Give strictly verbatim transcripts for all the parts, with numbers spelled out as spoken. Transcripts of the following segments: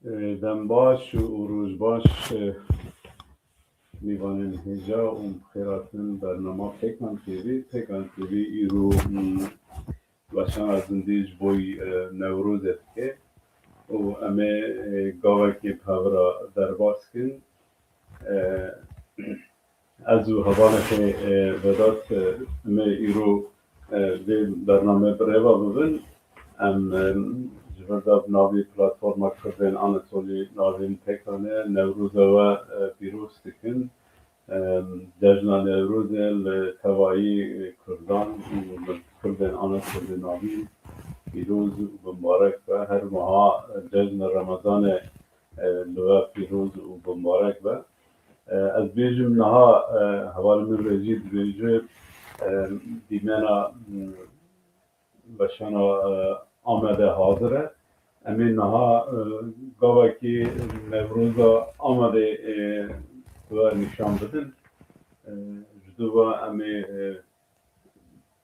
Dem baş û roj baş, e, mêvanên hêja û bi xêr hatin bernama Pêkan T V. Pêkan T V îro, mm, weşana zindî ji bo, e, Newrozê dike û em ê, e, gavekê bi hev re derbas kin. E, Ez û hevalekê, e, Vedat, e, em ê îro, e, vê bername bi rê ve bibin. Em, e, ji vir de bi navê Platforma Kurdên Anatolî navê min Pêkan e, Newroza we, e, pîroz dikin. E, Cejna Newrozê li tevayî, e, Kurdan û li Kurdên Anatolî navîn pîroz û bi mubarek be. Her wiha, e, cejna Remezanê, e, li we pîroz û bi mubarek be. E, ez bêjim niha, e, hevalê min Rêjî dibêje, e, dîmena, m, weşana, e, Amedê hazir e. Em ê niha, e, gavekî Newroza Amedê, e, we nîşan bidin. E, ji dû ve em ê, e,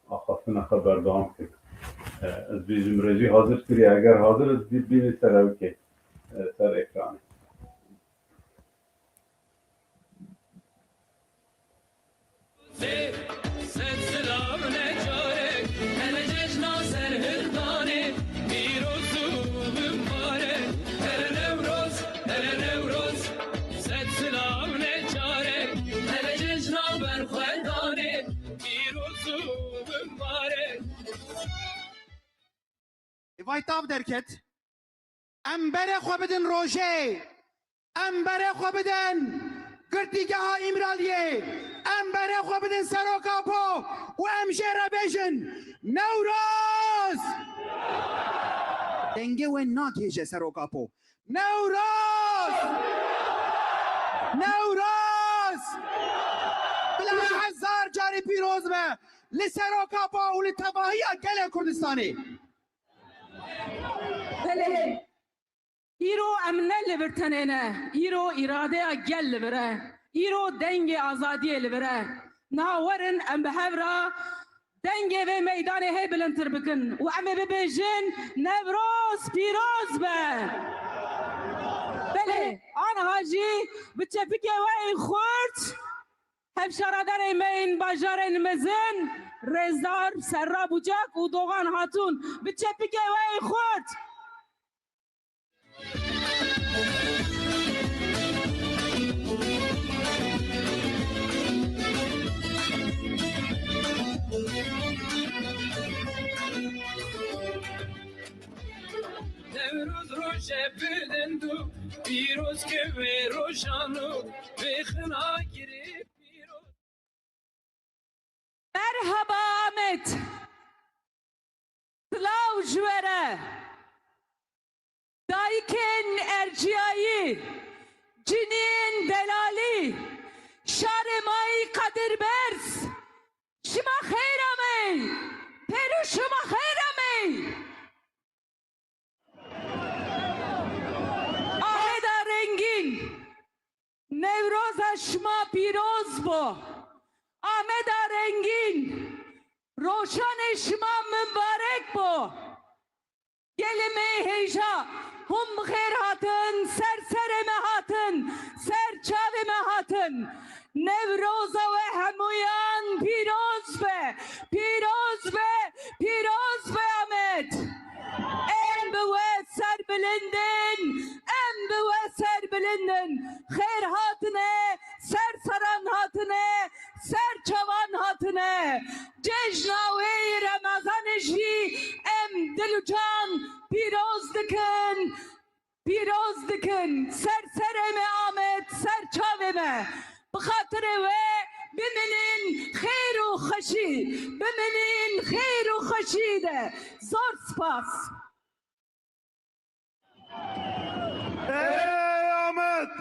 axaftina xwe berdewam bikin. E, ez bêjim Rêjî hazir kiriye. Eger hazir e, bî-, bînî ser ewkê, e, ser ekranê. Sed silav ne carek, hele cejna serhildanê, pîroz û mimbarek, hele Newroz, hele Newroz. Sed silav ne carek, hele cejna berxwedanê, pîroz û mimbarek. Ê vay tav derket. Em berê xwe bidin rojê. Em berê xwe bidin girtîgeha Îmraliyê. Em berê xwe bidin Serok Apo û em jê re bêjin, Newroz! Dengê we nagihêje Serok Apo. Newroz! Newroz! Bila hezar carî pîroz be li Serok Apo û li tevahiya gelê Kurdistanê. Belê. Îro em ne li vir tenê ne. Îro îradeya gel li vir e. Îro dengê azadiyê li vir e. Niha werin em bi hev re dengê vê meydanê hê bilindtir bikin û em ê bibêjin, Newroz pîroz be! Belê, aniha jî bi çepikê we ên xurt, hevşaredarê me ên bajarên mezin, Rêzdar, Serra Bucak û Doğan Hatun, bi çepikê we ên xurt. Newroz roje bilind û pîroz ke wê rojan û bêxina girê pîroz. Merhaba Amed. Silav ji we re. Dayikên erciyayî, ciniyên delalî, şarê mayî Qadir Berz, şima xeyr amey. Pêrû şima xeyr amey. Ameda Rengîn, Newroza şima pîroz bo. Ameda Rengîn, roşanê şima mimbarek bo. Gelê me hêja, hûn bi xêr hatin, ser serê me hatin, ser çavê me hatin. Newroza we hemûyan pîroz be, pîroz be, pîroz be Amed. Em bi we serbilind in, em bi we serbilind in. Xêr hatine, ser seran hatine, ser çavan hatine. Cejna wê yê Remezanê jî em dil û can pîroz dikin. Pîroz dikin, ser serê me Amed, ser çavê me. Bi xatirê we bimînin xêr û xweşî, bimînin xêr û xweşî de. Zor spas. Ey Amed!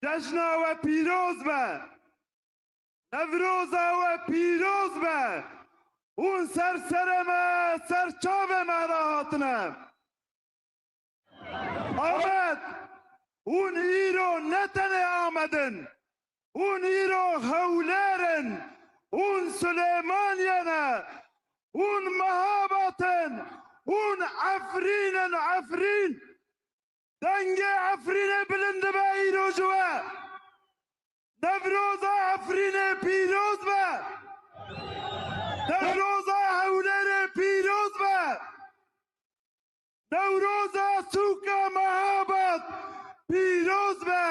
Cejna we pîroz be! Newroza we pîroz be! Hûn ser serê me, ser çavê me re hatine. Amed, hûn îro ne tenê Amed in, hûn îro Hewlêr in, hûn Silêmaniyê ne, hûn Mehabad in, hûn Efrîn in, Efrîn. Dengê Efrînê bilind dibe îro ji we. Newroza Efrînê pîroz be. Newroza Hewlêrê pîroz be. Newroza sûka Mehabad pîroz be.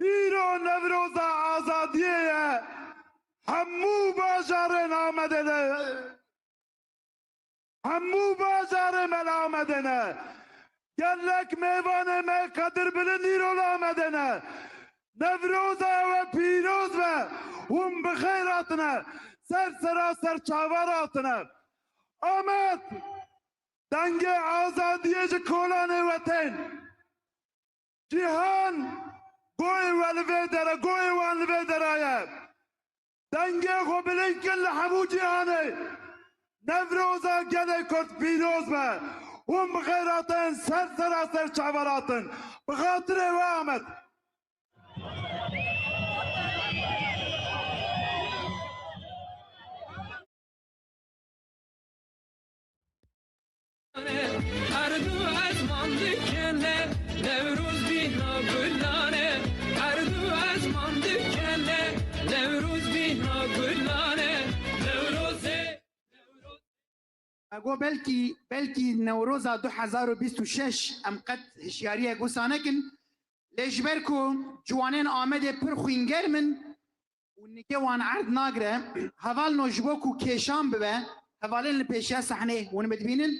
Îro Newroza Azadiyê ye. Hemû bajarên Amedê de, hemû bajarê me li Amedê ne. Gelek mêvanê me qedirbilind îro li Amedê ne. Newroza we pîroz be. Hûn bi xêr hatine. Ser sera ser çavar hatine. Amed, dengê azadiyê ji kolanê we tên. Cîhan, goyê we li vê dere, goyê wan li vê dera ye. Dengê xwe bilind kin li hemû cîhanê. Newroza gelê Kurd pîroz be. Hûn bi xêr hatin, ser sera ser çavar hatin. Bi xatirê we Amed. Erd û ezman dikene, Newroz bîna gulan e. Erd û ezman dikene, Newroz bîna gulan e. Newrozê, Newroz. Me got belkî, belkî Newroza du hezar û bîst û şeş em qet hişyariyek wisa nekin. Lê ji ber ku ciwanên Amedê pir xwîngerm in, û nike wan erd nagire. Hevalno ji bo ku kêşan bibe, hevalên li pêşiya sehnê hûn min dibînin,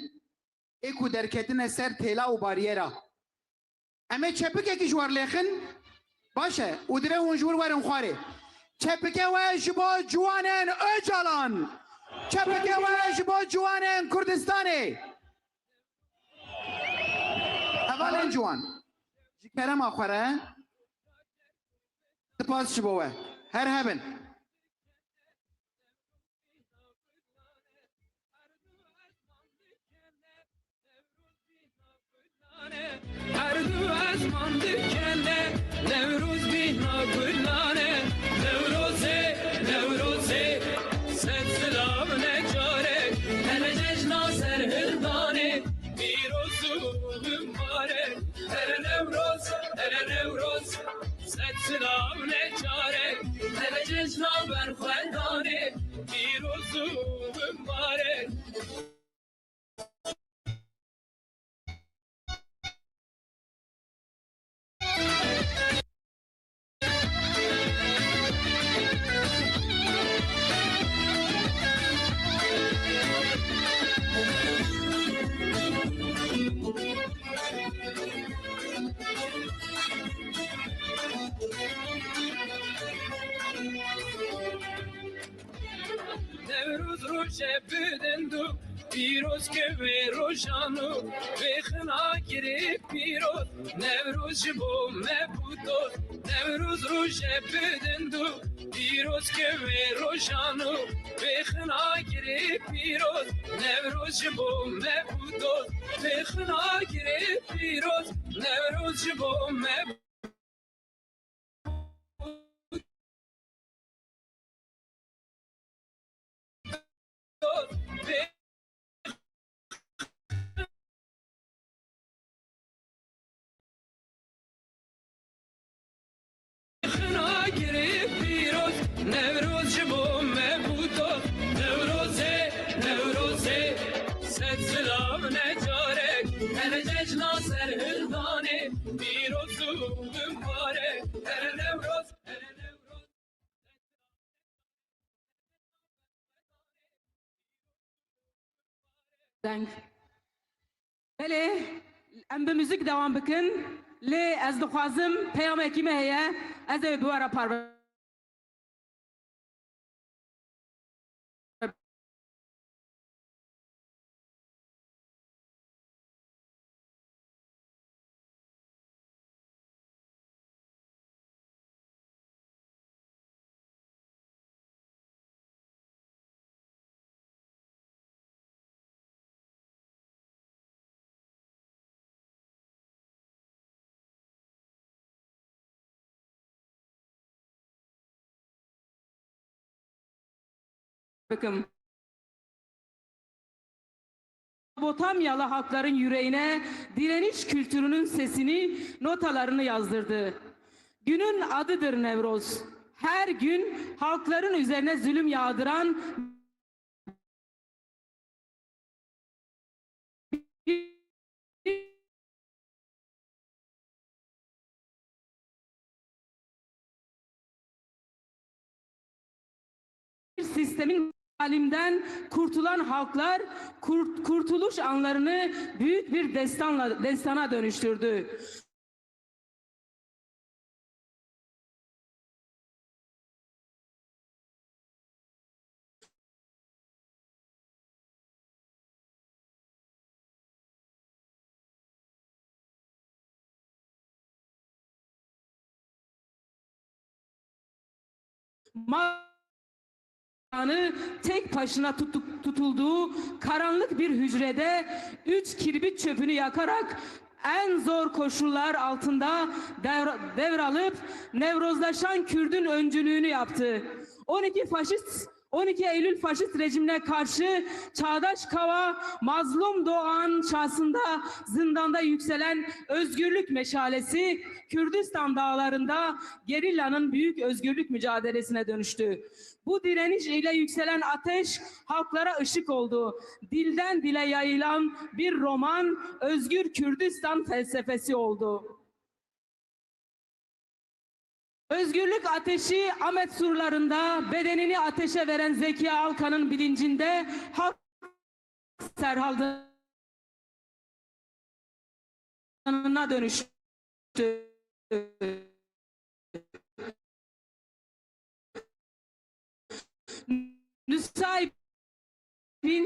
ê ku derketine ser têla û bariyera. Em ê çepikekî ji war lêxin, baş e, û divê hûn ji wir werin xwarê. Çepike we ji bo ciwanên Ocalan. Çepike we ji bo ciwanên Kurdistanê. Hevalên ciwan, ji kerema xwe re. Spas ji bo we. Her hebin. Erd û ezman dikene, Newroz bîna gulan e. Newrozê, Newrozê, sed silav ne carek, hele cejna serhildanê, pîroz û mibarek. Here Newroz, here Newroz, sed silav ne carek, hele cejna berxwedanê, pîroz û mibarek. Newroz roje bilind û pîroz ke wê rojan û vê xinagirê pîroz. Newroz ji bo me bû dost. Newroz roje bilind û pîroz ke wê rojan û vê xinagirê pîroz. Newroz ji bo me bû dost. Vê xinagirê pîroz. Newroz ji bo me bû Xinagirê pîroz, Newroz ji bo me bû dost. Newrozê, Newrozê, sed silav ne carek, here cejna serhildanê, pîroz û mibarek, here Newroz, here Newroz. Deng. Belê, em bi muzîk dewam bikin. Lê ez dixwazim peyamekî me heye, ez ê bi we re parve bikim. Mezopotamyalı halkların yüreğine direniş kültürünün sesini, notalarını yazdırdı. Günün adıdır Nevroz. Her gün halkların üzerine zulüm yağdıran sistemin zalimden kurtulan halklar kurt-, kurtuluş anlarını büyük bir destanla, destana dönüştürdü. Mağaranın tek başına tutuk-, tutulduğu karanlık bir hücrede üç kibrit çöpünü yakarak en zor koşullar altında devra-, devralıp Nevrozlaşan Kürdün öncülüğünü yaptı. On iki faşist, on iki Eylül faşist rejimine karşı Çağdaş Kava, Mazlum Doğan şahsında zindanda yükselen özgürlük meşalesi Kürdistan dağlarında gerillanın büyük özgürlük mücadelesine dönüştü. Bu direniş ile yükselen ateş halklara ışık oldu. Dilden dile yayılan bir roman, Özgür Kürdistan felsefesi oldu. Özgürlük ateşi Ahmet surlarında bedenini ateşe veren Zekiye Alkan'ın bilincinde halk serhaldına dönüştü. Nusaybin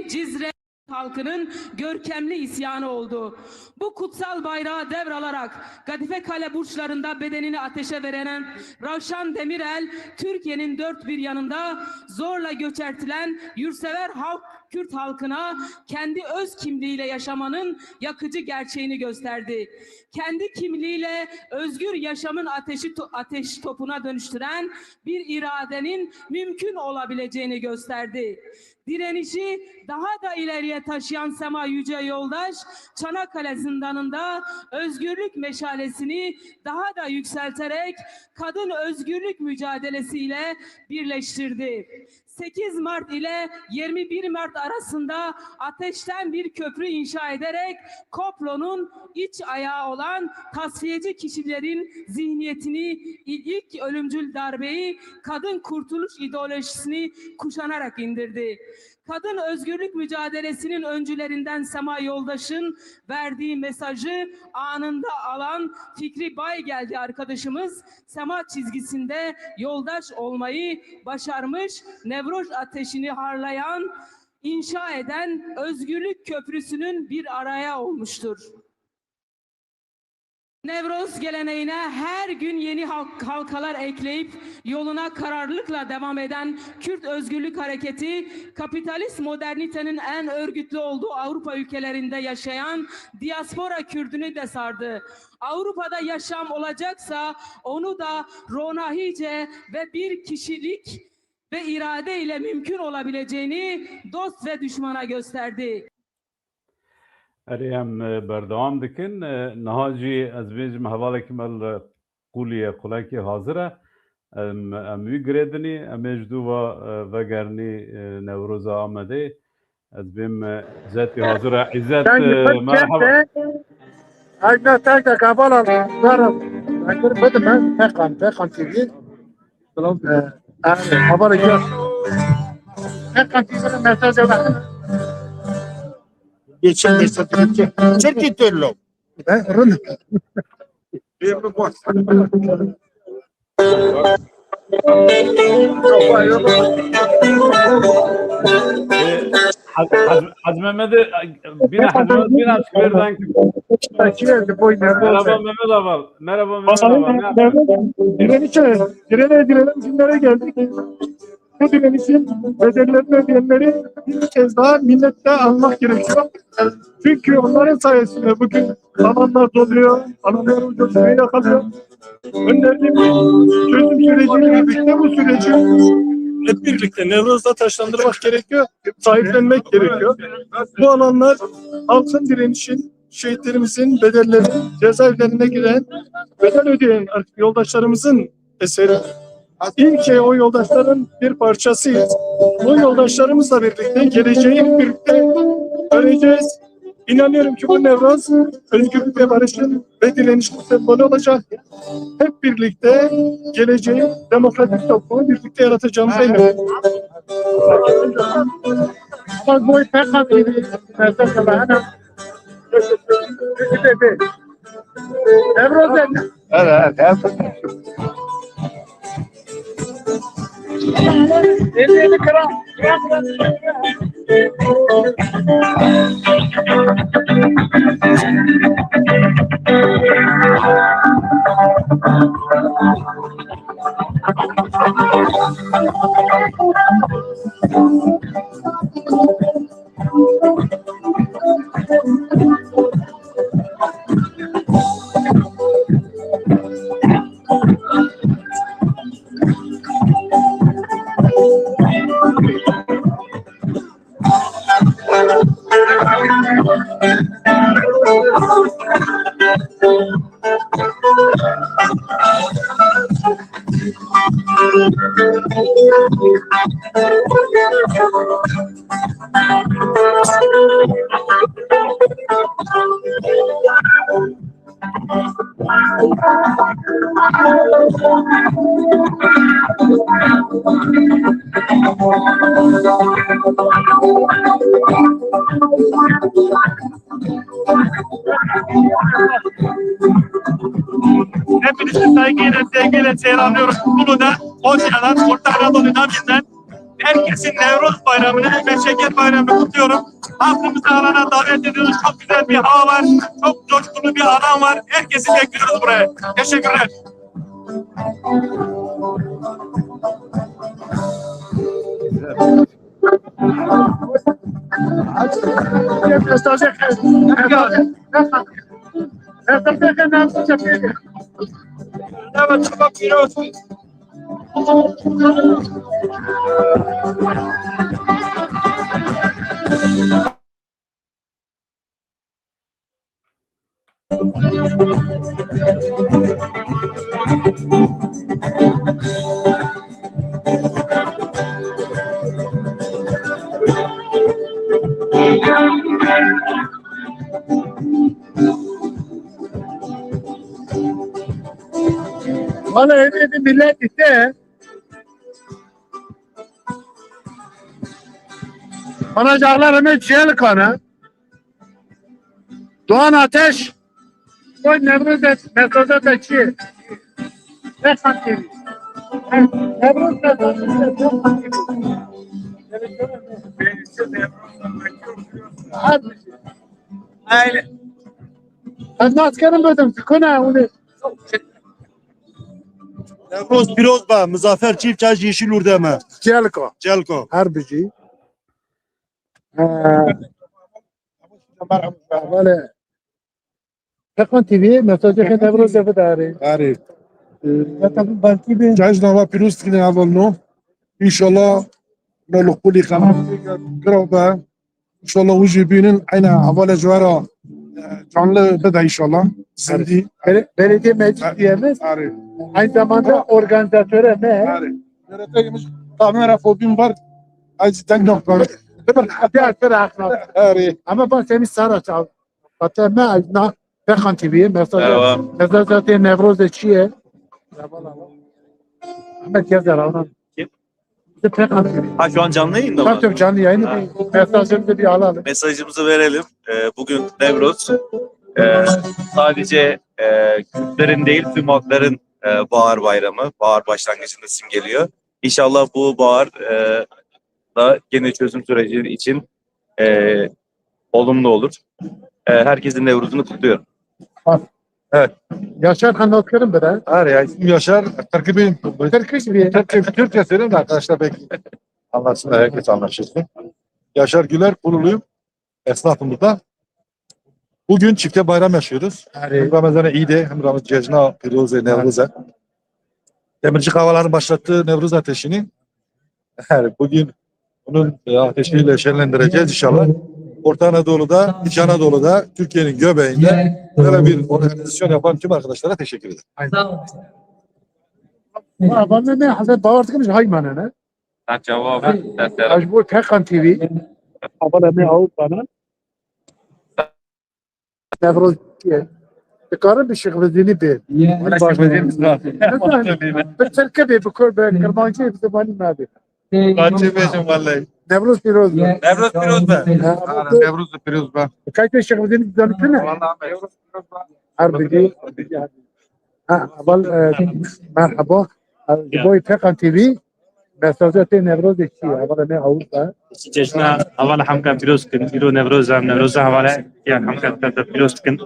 Cizre halkının görkemli isyanı oldu. Bu kutsal bayrağı devralarak Kadife Kale burçlarında bedenini ateşe veren Ravşan Demirel, Türkiye'nin dört bir yanında zorla göçertilen yurtsever halk, Kürt halkına kendi öz kimliğiyle yaşamanın yakıcı gerçeğini gösterdi. Kendi kimliğiyle özgür yaşamın ateşi to-, ateş topuna dönüştüren bir iradenin mümkün olabileceğini gösterdi. Direnişi daha da ileriye taşıyan Sema Yüce Yoldaş, Çanakkale zindanında özgürlük meşalesini daha da yükselterek kadın özgürlük mücadelesiyle birleştirdi. Sekiz Mart ile yirmi bir Mart arasında ateşten bir köprü inşa ederek komplo'nun iç ayağı olan tasfiyeci kişilerin zihniyetini, ilk ölümcül darbeyi kadın kurtuluş ideolojisini kuşanarak indirdi. Kadın özgürlük mücadelesinin öncülerinden Sema Yoldaş'ın verdiği mesajı anında alan Fikri Baygeldi arkadaşımız Sema çizgisinde yoldaş olmayı başarmış, Nevroz ateşini harlayan, inşa eden özgürlük köprüsünün bir araya olmuştur. Nevroz geleneğine her gün yeni halk-, halkalar ekleyip yoluna kararlılıkla devam eden Kürt özgürlük hareketi, kapitalist modernitenin en örgütlü olduğu Avrupa ülkelerinde yaşayan diaspora Kürdünü de sardı. Avrupa'da yaşam olacaksa onu da ronahice ve bir kişilik ve irade ile mümkün olabileceğini dost ve düşmana gösterdi. Erê, em, e, berdewam dikin. E, niha jî ez bêjim hevalekî me li Qûlî ye, qulekî hazir e. Em, em wî girêdinî, em ê ji dû ve, e, vegerinî, e, Newroza Amedê. Ez bêm, e, Îzetî hazir e. Îzet, Dengê e, pir merhaba. Kêf e. Ay, ne, tek tek hevala, merhaba. Dengê pir me, Pekan, Pekan T V. Selam. E, e, hevala gel. Pekan T V mesaj ver. Geçen mesaj. Çekil, çekil, çekil. Ben rın. Hacı, Hacı, Hacı Mehmet'e bine, Hacı Mehmet bine çıkıyor ben. Merhaba Mehmet Aval. Merhaba Mehmet Aval. Ne yapıyorsun? Direne, direne, direne günlere geldik. Bu direnişin bedellerini ödeyenleri bir kez daha minnette anmak gerekiyor. Çünkü onların sayesinde bugün alanlar doluyor, alanlar ucuz süreye kalıyor. Önerdiğimiz çözüm sürecini birlikte bu sürecin Hep birlikte Nevroz'da taşlandırmak gerekiyor, sahiplenmek gerekiyor. Bu alanlar halkın direnişin, şehitlerimizin, bedellerin, cezaevlerine giren bedel ödeyen yoldaşlarımızın eseri. İlk şey o yoldaşların bir parçasıyız. O yoldaşlarımızla birlikte geleceği hep birlikte öreceğiz. İnanıyorum ki bu Nevroz özgürlük ve barışın ve direnişin sembolü olacak. Hep birlikte geleceği demokratik toplumu birlikte yaratacağımıza inanıyorum. Hepinizi saygıyla, sevgiyle selamlıyoruz. Bolu'dan, Konya'dan, Orta Anadolu'dan bizden herkesin Nevruz Bayramı'nı ve Şeker Bayramı'nı kutluyorum. Halkımızı alana davet ediyoruz. Çok güzel bir hava var. Çok coşkulu bir alan var. Herkesi bekliyoruz buraya. Teşekkürler. Valla evde millet işte. Bana cağlar hemen çiğe kana. Doğan Ateş. Koy Nevruz et, mesajı da çiğ. Ne sanki? Nevruz mesajı da ne sanki? Hadi. Aynen. Ben de askerim dedim, Fikona, onu. Nevroz pîroz be, Muzaffer Çîftaş Yeşil Ûrde me. Çelko. Çelko. Her bijî. Ee, Vale. Pekon T V, mesajê xê Nevrozê bidarê. Arê. Ee, Zaten belki bir Cejna we pîroz dikine hevalno. Înşallah no li qulî xelatê girov be. Înşallah wî jî bînin eyne hevalê ji we re, e, canlı bide înşallah. Zindî. Bele-, belediye meclis üyemiz. Arê. Aynı zamanda organizatörü mı? Arê. Yönetim kamera fobim var. Ay cidden yok. Diğer bir akrab. Arê. Ama ben seni Saraç al. Hatta me na Pekhan T V, mesaj, Merhaba. Mesajatê Nevrozê çi ye? Ahmet Gezer, Ahmet. Kim? Pekhan T V. Ha, şu an canlı yayında mı? Tabii, tabii, canlı yayını. Ha. Bir mesajımızı bir alalım. Mesajımızı verelim. Ee, bugün Nevroz, e, sadece, e, Kürtlerin değil, tüm halkların, e, bahar bayramı, bahar başlangıcını simgeliyor. İnşallah bu bahar, e, da gene çözüm süreci için, e, olumlu olur. E, herkesin Nevruz'unu kutluyorum. Evet. Yaşar Hanoklar'ın bir de. Her ya, ismim Yaşar, Türk'ü bir. Türk'ü bir. Türkçe, Türkçe söyleyeyim de arkadaşlar belki anlasınlar, herkes anlaşılsın. Yaşar Güler, Bululuyum. Esnafımız da. Bugün çifte bayram yaşıyoruz. Arê. Hem Ramazan'ı iyi de hem Ramazan Cejna, Piroze, Nevruze. Demirci kahvaların başlattığı Nevruz ateşini Yani bugün bunun, e, ateşiyle şenlendireceğiz inşallah. Orta Anadolu'da, İç Anadolu'da, Türkiye'nin göbeğinde böyle bir organizasyon yapan tüm arkadaşlara teşekkür ederim. Sağ olun. Bana ne, Hasan, bawer dikim ji Haymanê ne? Sen cevabı. Ji bo Teqan T V. Abone me Avrupa'nın. Newroz ye. Dikarin bi Şêxvezînî bê. Wala Şêxvezînî bi Tirkî bê, bi Kur-, bi Kirmancî, bi zimanî me bê. Kaçê bêjim wallahî. Newroz pîroz be. Newroz pîroz be. Ha, Ara, bu Newroz pîroz be. Kaçê Şêxvezînî dizanî ne? Wala be. Her bidî. Ha, heval, e, merhaba. E, ji bo Teqan T V. Mesaja te Newrozê çi ye? Hevala me Ewropa. Cejna hevala hemka pîroz kin. Îro Newroz e, Newroza hevala ya hemka te de pîroz kin.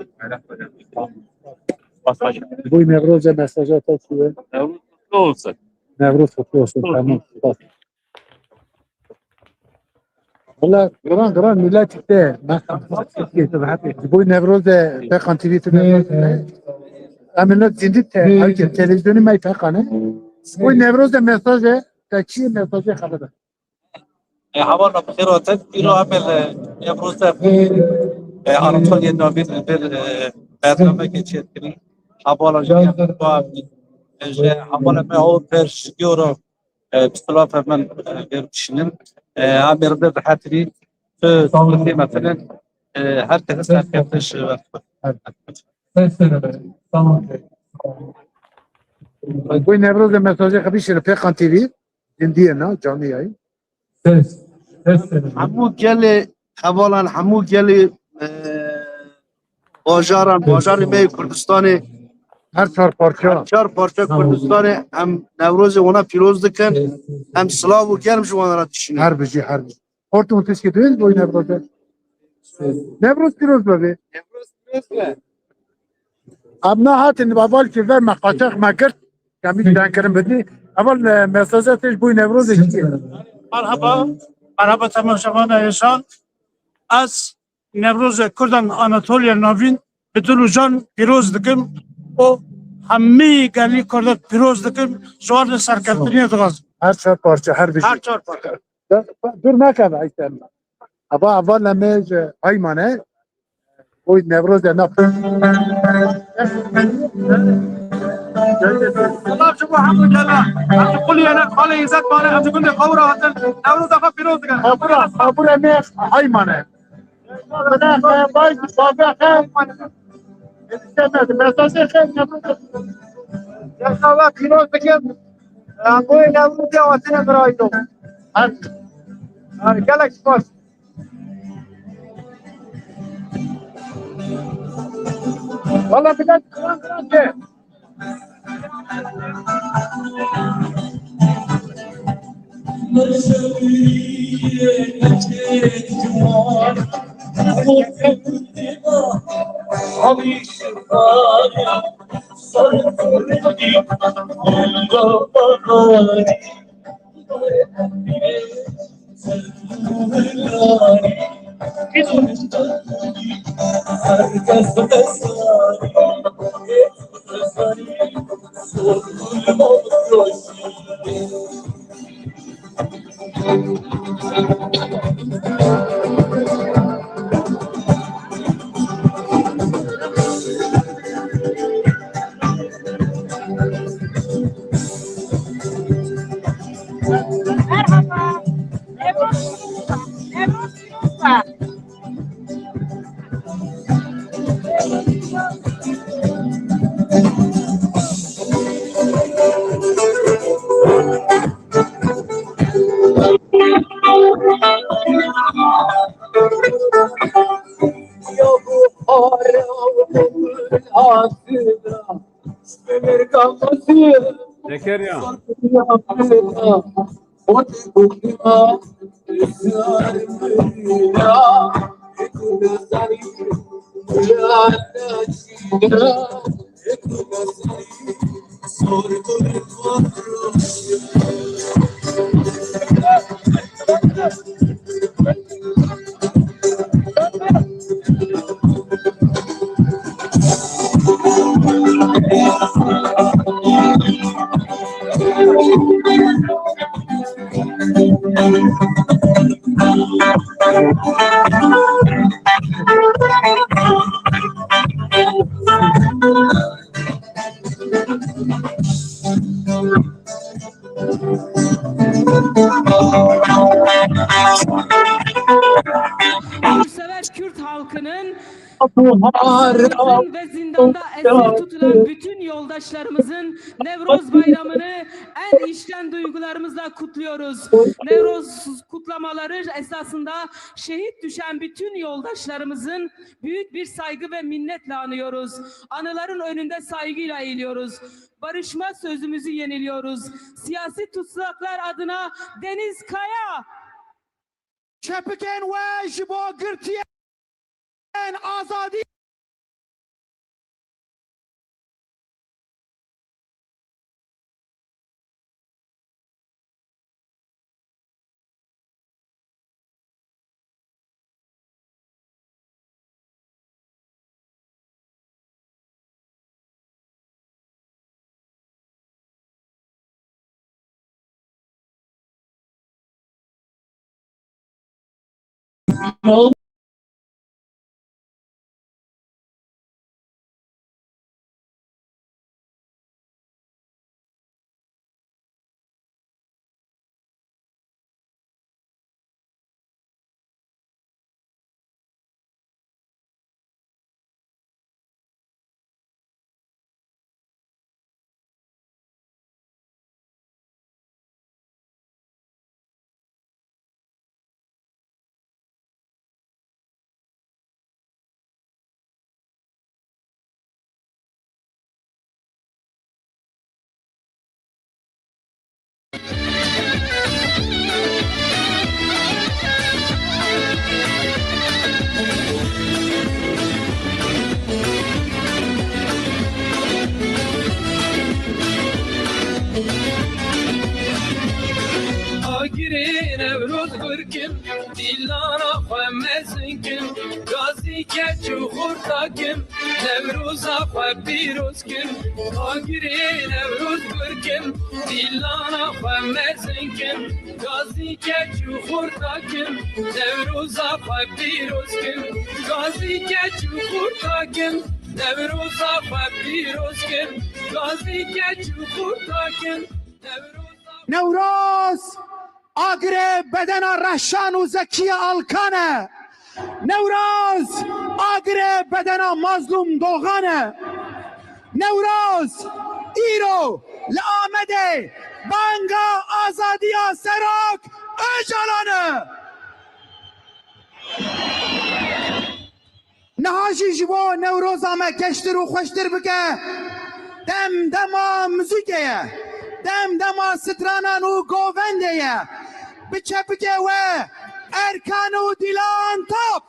Boy Newrozê mesaja te çi ye? Newroz kutlu olsun. Newroz kutlu olsun. Tamam. Spas. Valla giran giran millet işte. Boy Newrozê Teqan T V tu Newroz. Em ne zindî te, herkes televizyonu me Teqan e. Boy Newrozê mesaje. Te çi mesajê xebera? E, hevala bi xêr hatin. Îro em ê li Newrozê, e, Anatoliya Navîn li vir, e, bernamekê çêdikirin. Hevala ji, e, ji hevala me Ewropa ji gora, e, bi silafa min, e, vir bişînin. E, em ê li vir dihetirî tu, tu xizmetinin, e, her kes serkeftiş, e, Boy Newrozê mesajê xwe bişîre Pêkan T V. Zindî ye na, canî ye. Ses. Ses. Hemû gelê hevalan, hemû gelê, e, bajaran, bajarê me yê Kurdistanê, her çar parça, her çar parça Kurdistanê em Newrozê wana pîroz dikin, em silav û germ ji wan re dişînin. Her bijî, her bijî. Hortum tişkî duyuz boy Newrozê. Newroz pîroz be. Newroz pîroz be. Em nehatin heval ki ver me qaçax me girt. Kemî denkirin bidî. Heval, e, mesaja te ji boy Newrozê çi ye? Merhaba. Merhaba temaşevana hêşan. Ez Newrozê Kurdan Anatoliya Navîn bi dil û can pîroz dikim û hemî gelî Kurdan pîroz dikim. Ji wan re serkeftiniyê dixwazim. Her çar parça, her bijî. Her çar parça. Dur, dur neke be, Eysen. Ava, ava leme ji Hayman e. Oy Newroz de nap. Selam ji bo hemû gela. Em ji Quliyê ne, xalê Îzzet Mane, em ji gundê Qawira hatin. Newroz xwe pîroz dikin. Qawira, Qawira me Hayman e. Bana, bana, bay, bay, bay, bay. Mesajê xêr, Newroz. Yaşa ve pîroz dikim. Em boyê Newrozê hatine biraydo. Her. Her, gelek spas. Valla biraz kıran kıran de. Merhaba. Ebru, Ebru Sinosa. Zekeriya. Yoldaşlarımızın ve zindanda esir tutulan bütün yoldaşlarımızın Nevroz Bayramı'nı en içten duygularımızla kutluyoruz. Nevroz kutlamaları esasında şehit düşen bütün yoldaşlarımızın büyük bir saygı ve minnetle anıyoruz. Anıların önünde saygıyla eğiliyoruz. Barışma sözümüzü yeniliyoruz. Siyasi tutsaklar adına Deniz Kaya. Çepikên we ji bo girtiyên azadî. Agirê Newroz gurkim, dîlana xwe mezin kim, gazî keç û xurta kim, Newroza xwe pîroz kim. Agirê Newroz gurkim, dîlana xwe mezin kim, gazî keç û xurta kim, Newroza xwe pîroz kim, gazî keç û xurta kim, Newroza xwe pîroz kim, gazî keç û xurta kim, Newroza Newroz, agirê bedena Rehşan û Zekiye Alkan e. Newroz, agirê bedena Mazlûm Doxan e. Newroz, îro li Amedê banga azadiya Serok Ocalan e. Niha jî ji bo Newroza me keştir û xweştir bike, dem dema muzîkê ye, dem dema stranan û govendê ye. Bi çepikê we Erkan û Dîlan Top.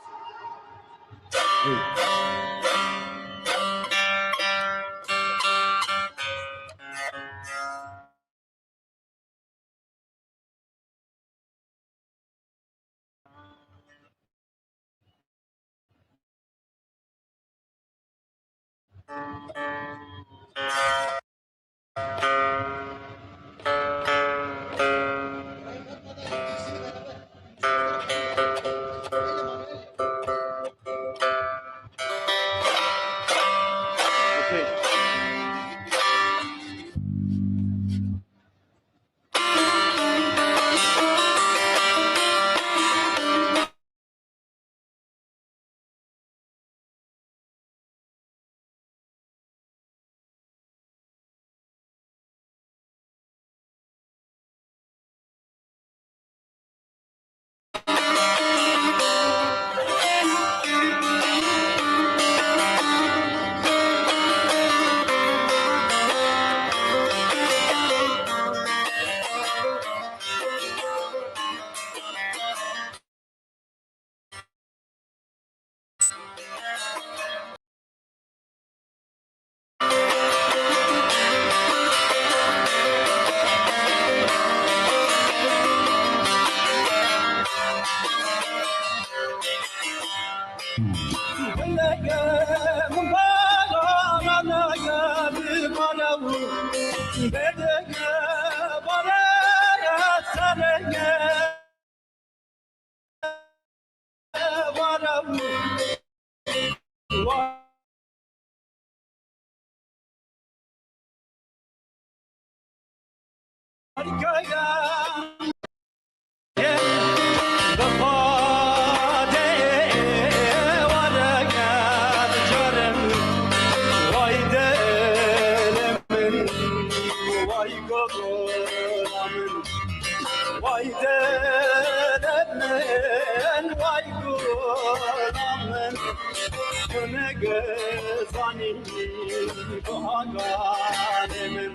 Baharê min,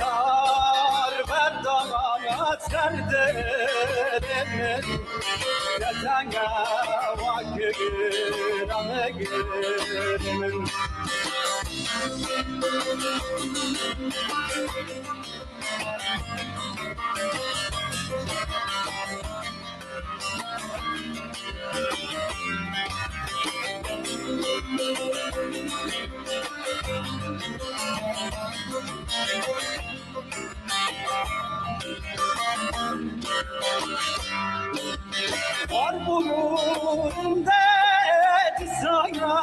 kar berda ser dilê min, ketenge wek giramê min. War bû de dizaya,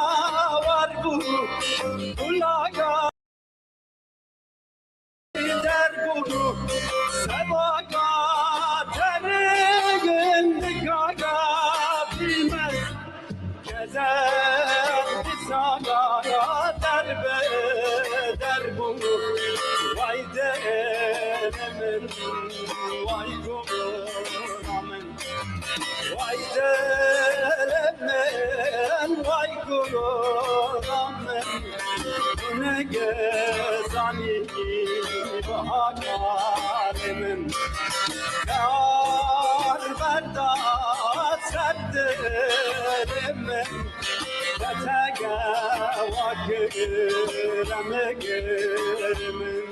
war bû gulaya. Derbû sebaya, derin dikaya bilmez. Gezer dizaya, derbe derbû. Vay dere min, vay gora min. Vay dere min, vay gora min. Negezanî baharê min, kar berda ser dilê min, ketenge wek giramê min.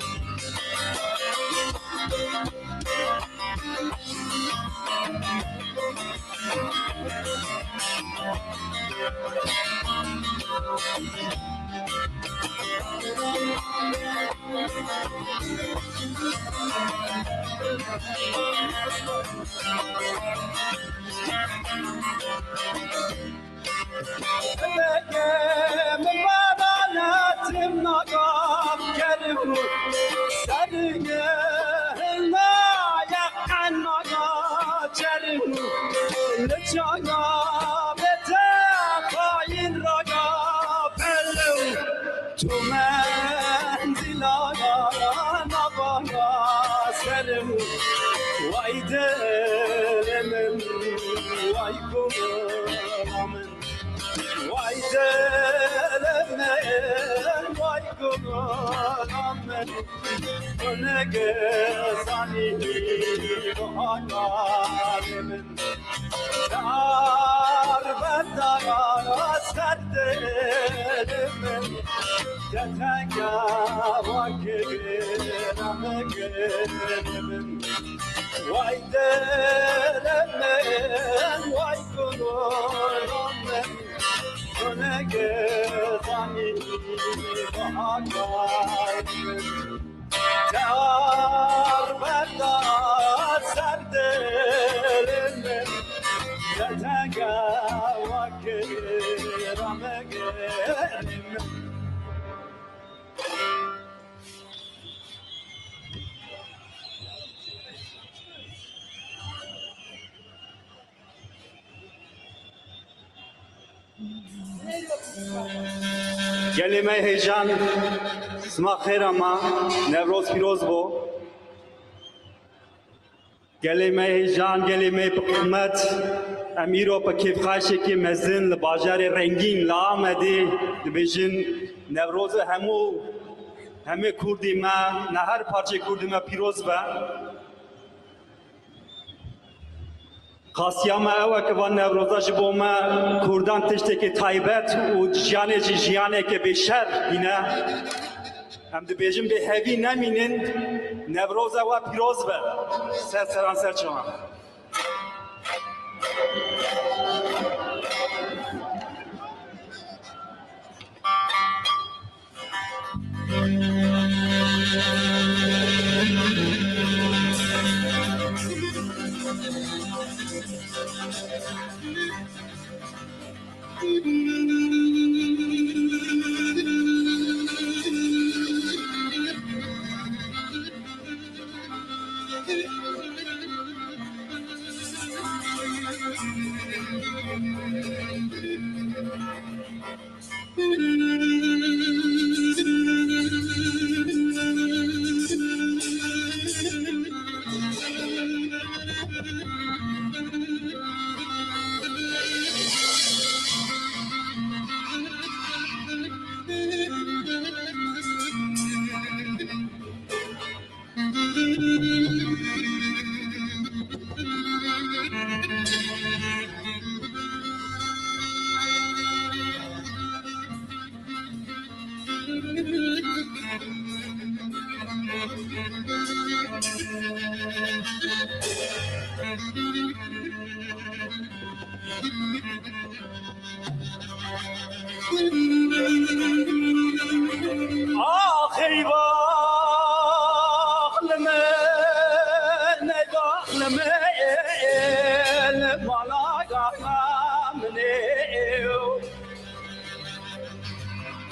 Tu menzila nava serim, vay dilê min, vay gula min. Vay dilê min, vay gula min. Tu negezanî baharê min, kar berda ser dilê min, ketenge wek giramê min. Vay dilê min, vay gula min. Tu negezanî baharê min, kar berda ser dilê min, ketenge wek giramê min. Gelê me hêjan, sima xêra ma, Newroz pîroz bo. Gelê me hêjan, gelê me bi qîmet, em îro bi kêfxweşekê mezin li bajarê rengîn li Amedê dibêjin, Newroza hemû, hemê Kurdê me, ne her parçeyê Kurdê me pîroz be. Xastiya me ew e ke van Newroza ji bo me Kurdan tiştekî taybet û jiyanê jî jiyaneke bêşer bîne. Em dibêjin bê hevî nemînin, Newroza we pîroz be. Ser seran ser çavan.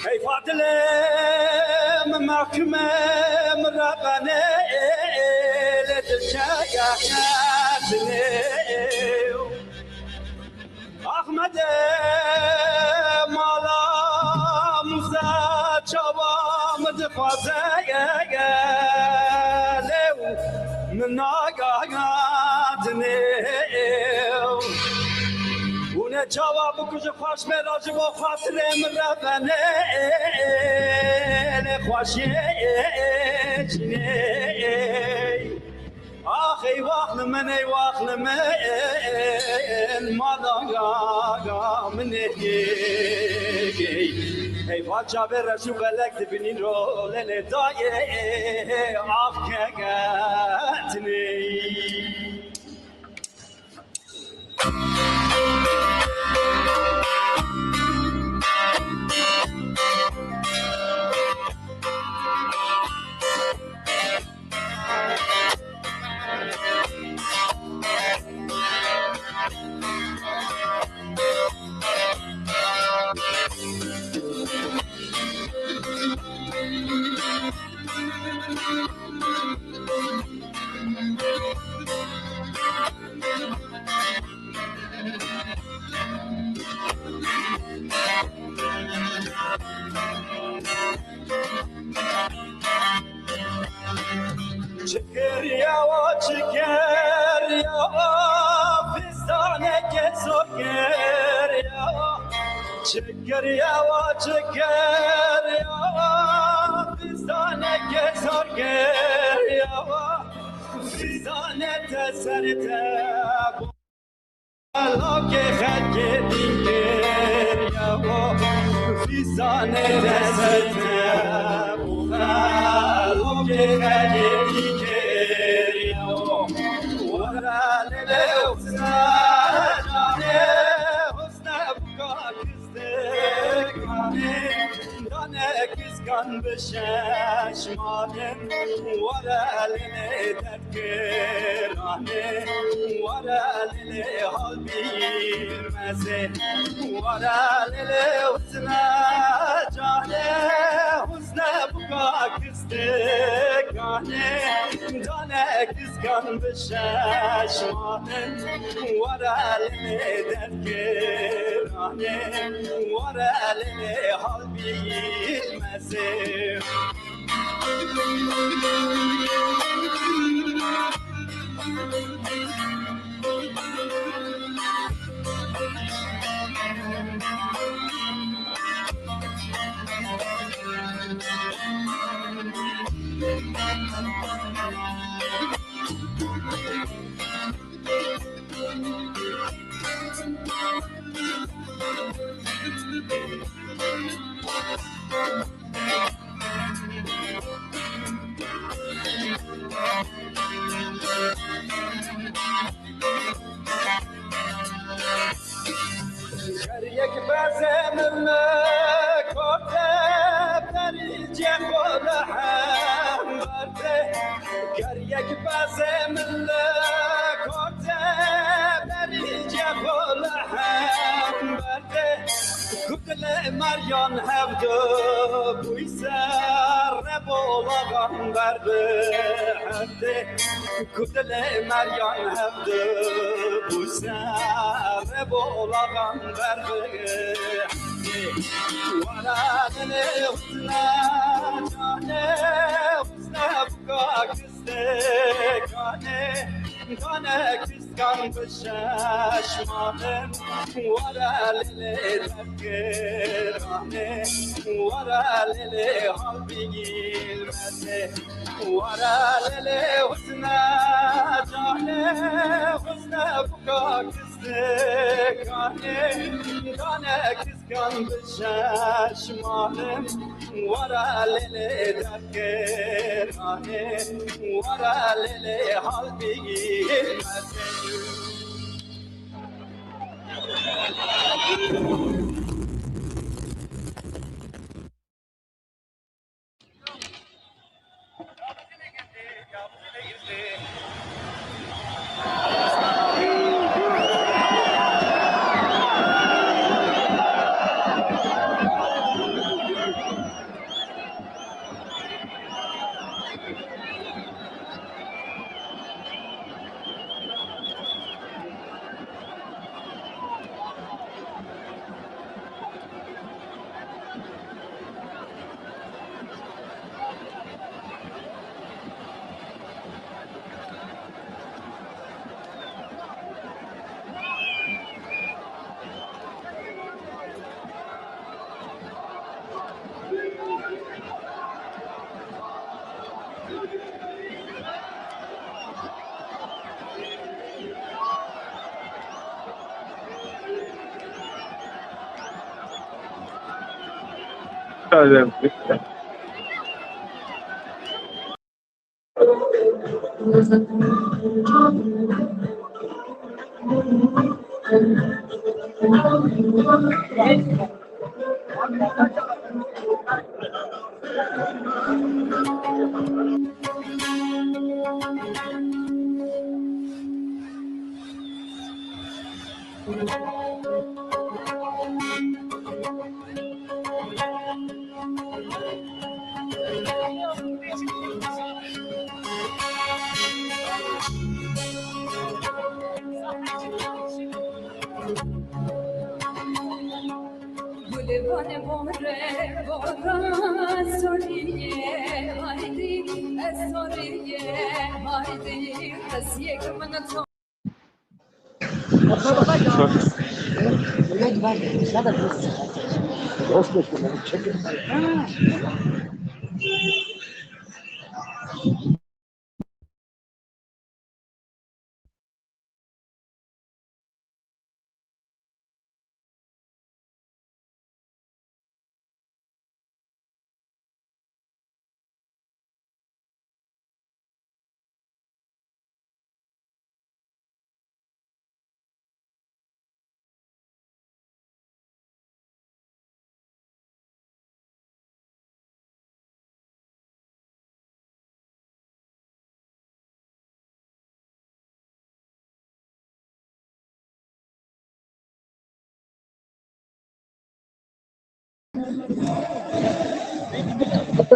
Ey Fadilê min, mehkûmê min rebenê, lê dilçeya xetinê. Axmedê mala Mûsa çawa min dixwaze, lê min nagahadinê. Hûn ê çawa bikujin xweş bê ra ji bo xatirê min rebenê, lê xweşiyê çinê. Ax ey wax li min, ey wax li min, mala min ê. Ey va çavê reş û belek dibînin ro lê lê dayê, ax kegetinê. Çi kiriya wa, çi kiriya wa, fîstaneke zor kiriya wa. Çi kiriya wa, çi kiriya wa, fîstaneke zor kiriya wa. Fîstane te ser te bo. Lokê xelkê din kiriya wa, fîstane te ser te bo. Lokê xelkê din kiriya wa. Were lê lê husne canê, husne buka kizdikanê, dane kizkan bi şeşmanê. Were lê lê derdgiranê, were lê lê hal bîr mezê. Were lê lê husne canê, husne buka kizdikanê, dane kizkan bi şeşmanê. Were lê lê derdgiranê, were lê lê hal bîr mezê. Ger yek bezê min li kor te, berî cê xwe li hember te. Ger yek bezê min li kor te, berî cê xwe li hember te. Ku dilê meriyan hevdu bûy ser, reb û laxan ber bi hevdê. Ku dilê meriyan hevdu bûy ser, reb û laxan ber bi hevdê. Were lê lê husne canê, husne buka kizdikanê, dane kizkan bi şeşmanê. Were lê lê derdgiranê, were lê lê hal bîr mezê. Were lê lê husne canê, husne buka kizdikanê, dane kizkan bi şeşmanê. Were lê lê derdgiranê, were lê lê hal bîr mezê. Gulê bane bore bora, soriyê haydî, ez soriyê haydî, ez yek min to.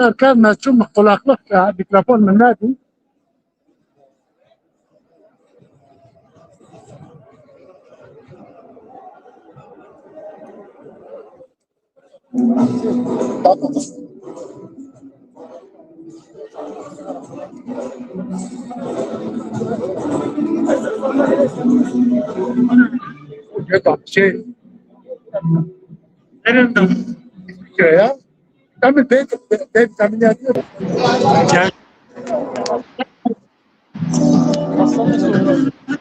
Erken me çû min qulaklik, e, mikrofon min nedî. Şey, benim de ya. Tabii ben, ben, ben tahmin ediyorum.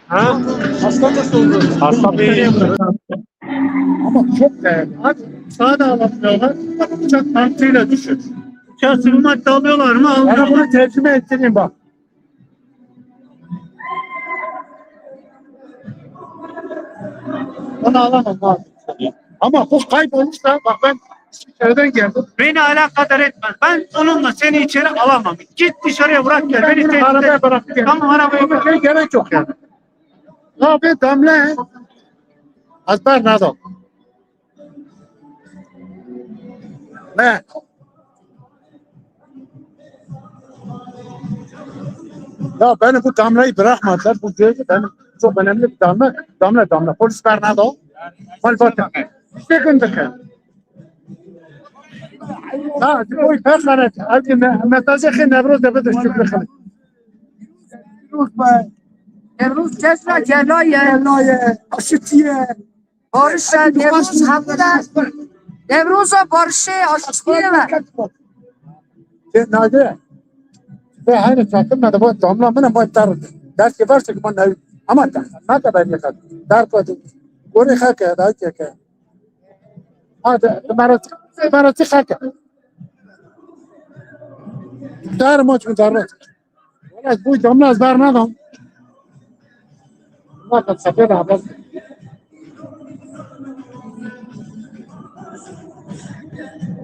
Ha? Hasta nasıl oldu? Hasta bir Ama çok değerli. Abi, sağa da alamıyorlar. Bak, uçak mantığıyla düşün. Uçağa sığınmak da alıyorlar mı? Almıyorlar. Bana bunu tercüme ettireyim bak. Onu alamam abi. Ama bu kaybolmuşsa bak ben içeriden geldim. Beni alakadar etmez. Ben onunla seni içeri alamam. Git dışarıya bırak gel. Beni tehdit et. Arabaya bırakıp geldim. Tamam, arabaya bırak. Şey gerek yok yani. Abi damla. Azbar nado. Ne? Ya beni bu damlayı bırakmadılar. Bu gördü benim çok önemli bir damla. Damla damla. Polis bernardo. Mal bakın. İşte gündür. Ha, bu pek merak. Abi me-, mesajı ki Nevruz da bir de şükür kılın. Nevruz be. Nevruz cezve celaye. Celaye. Aşitiye. Barış e, Nevruz hemde. Nevroza barışê, aştiyê ve. Te nade. Ve hani çatın da bu damla mına bu dar. Ders ki varsa ki bana ama da nade ben ne kadar. Dar kodu. Gore hake da ke ke. Hadi mara mara hake. Dar maç mı dar. Wala bu damla ez bernadam. Bakın sefer haber.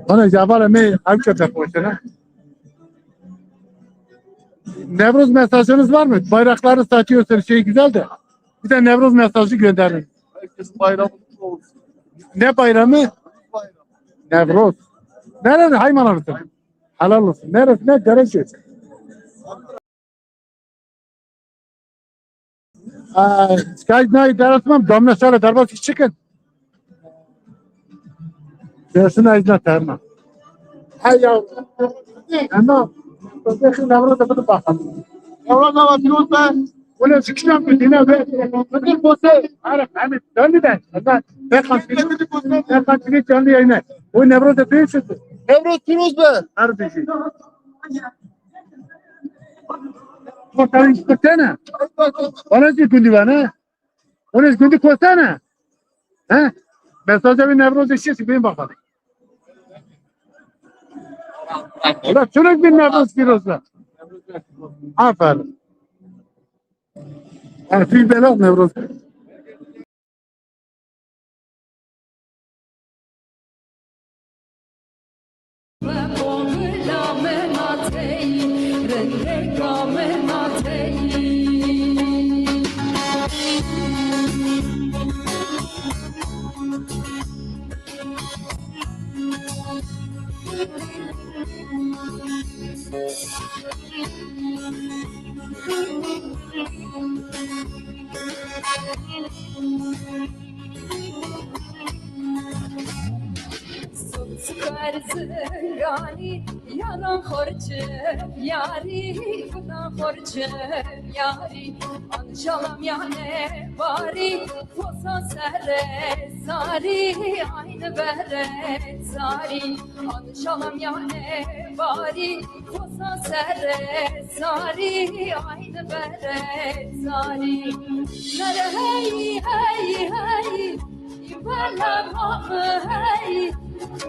Bana cevap me ev köpek boşuna. Nevruz mesajınız var mı? Bayrakları satıyorsunuz, şey güzel de. Bir de Nevruz mesajı gönderin. Herkes bayramı kutlu olsun. Ne bayramı? Bayram. Nevruz. Nerede? Hayman arası. Helal olsun. Neresine? Dereköy. Aa, şikayet ne? Dersmem damla şöyle derbas çıkın. Dersin ayızına terma. Hay ya. Ama. Bakın, Nevruz da bunu bakalım. Nevruz da var, Nevruz da. Wele ji kîjan bi dîna be? Fikir kose. Arif, Hamid, döndü de. Ondan Berkan Çelik, Berkan Çelik canlı yayına. O Nevruz da büyük çıktı. Nevruz pîroz be. Her bir şey. Kurtarın çıktı ne? Bana şey gündü bana. Onu gündü kosana. He? Mesajı bir Nevruz işi, bir bakalım. Ola çolek bin Newroz pîroz be. Aferin. Erfî bela Newroz. Sukar zinganî, yaran xorçim yarî, gunan xorçim yarî, anşalam yane barî, posa sere zarî, aynı bere zarî, anşalam yane barî, posa sere zarî, aynı bere zarî. Nere hey, hey, hey, Bela mame hey,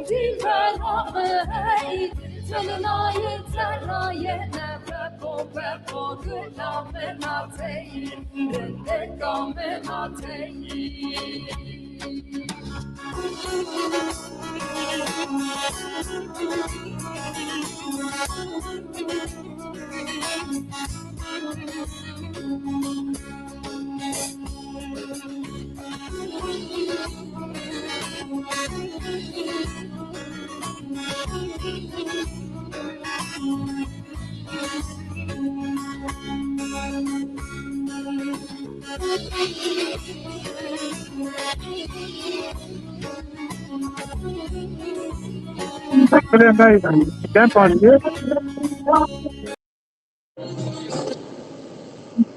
dî bela me hey, zilnaye zerraye ne beko beko gula me natey, rindeka me natey.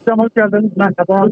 Hocam hoş geldiniz. Merhaba.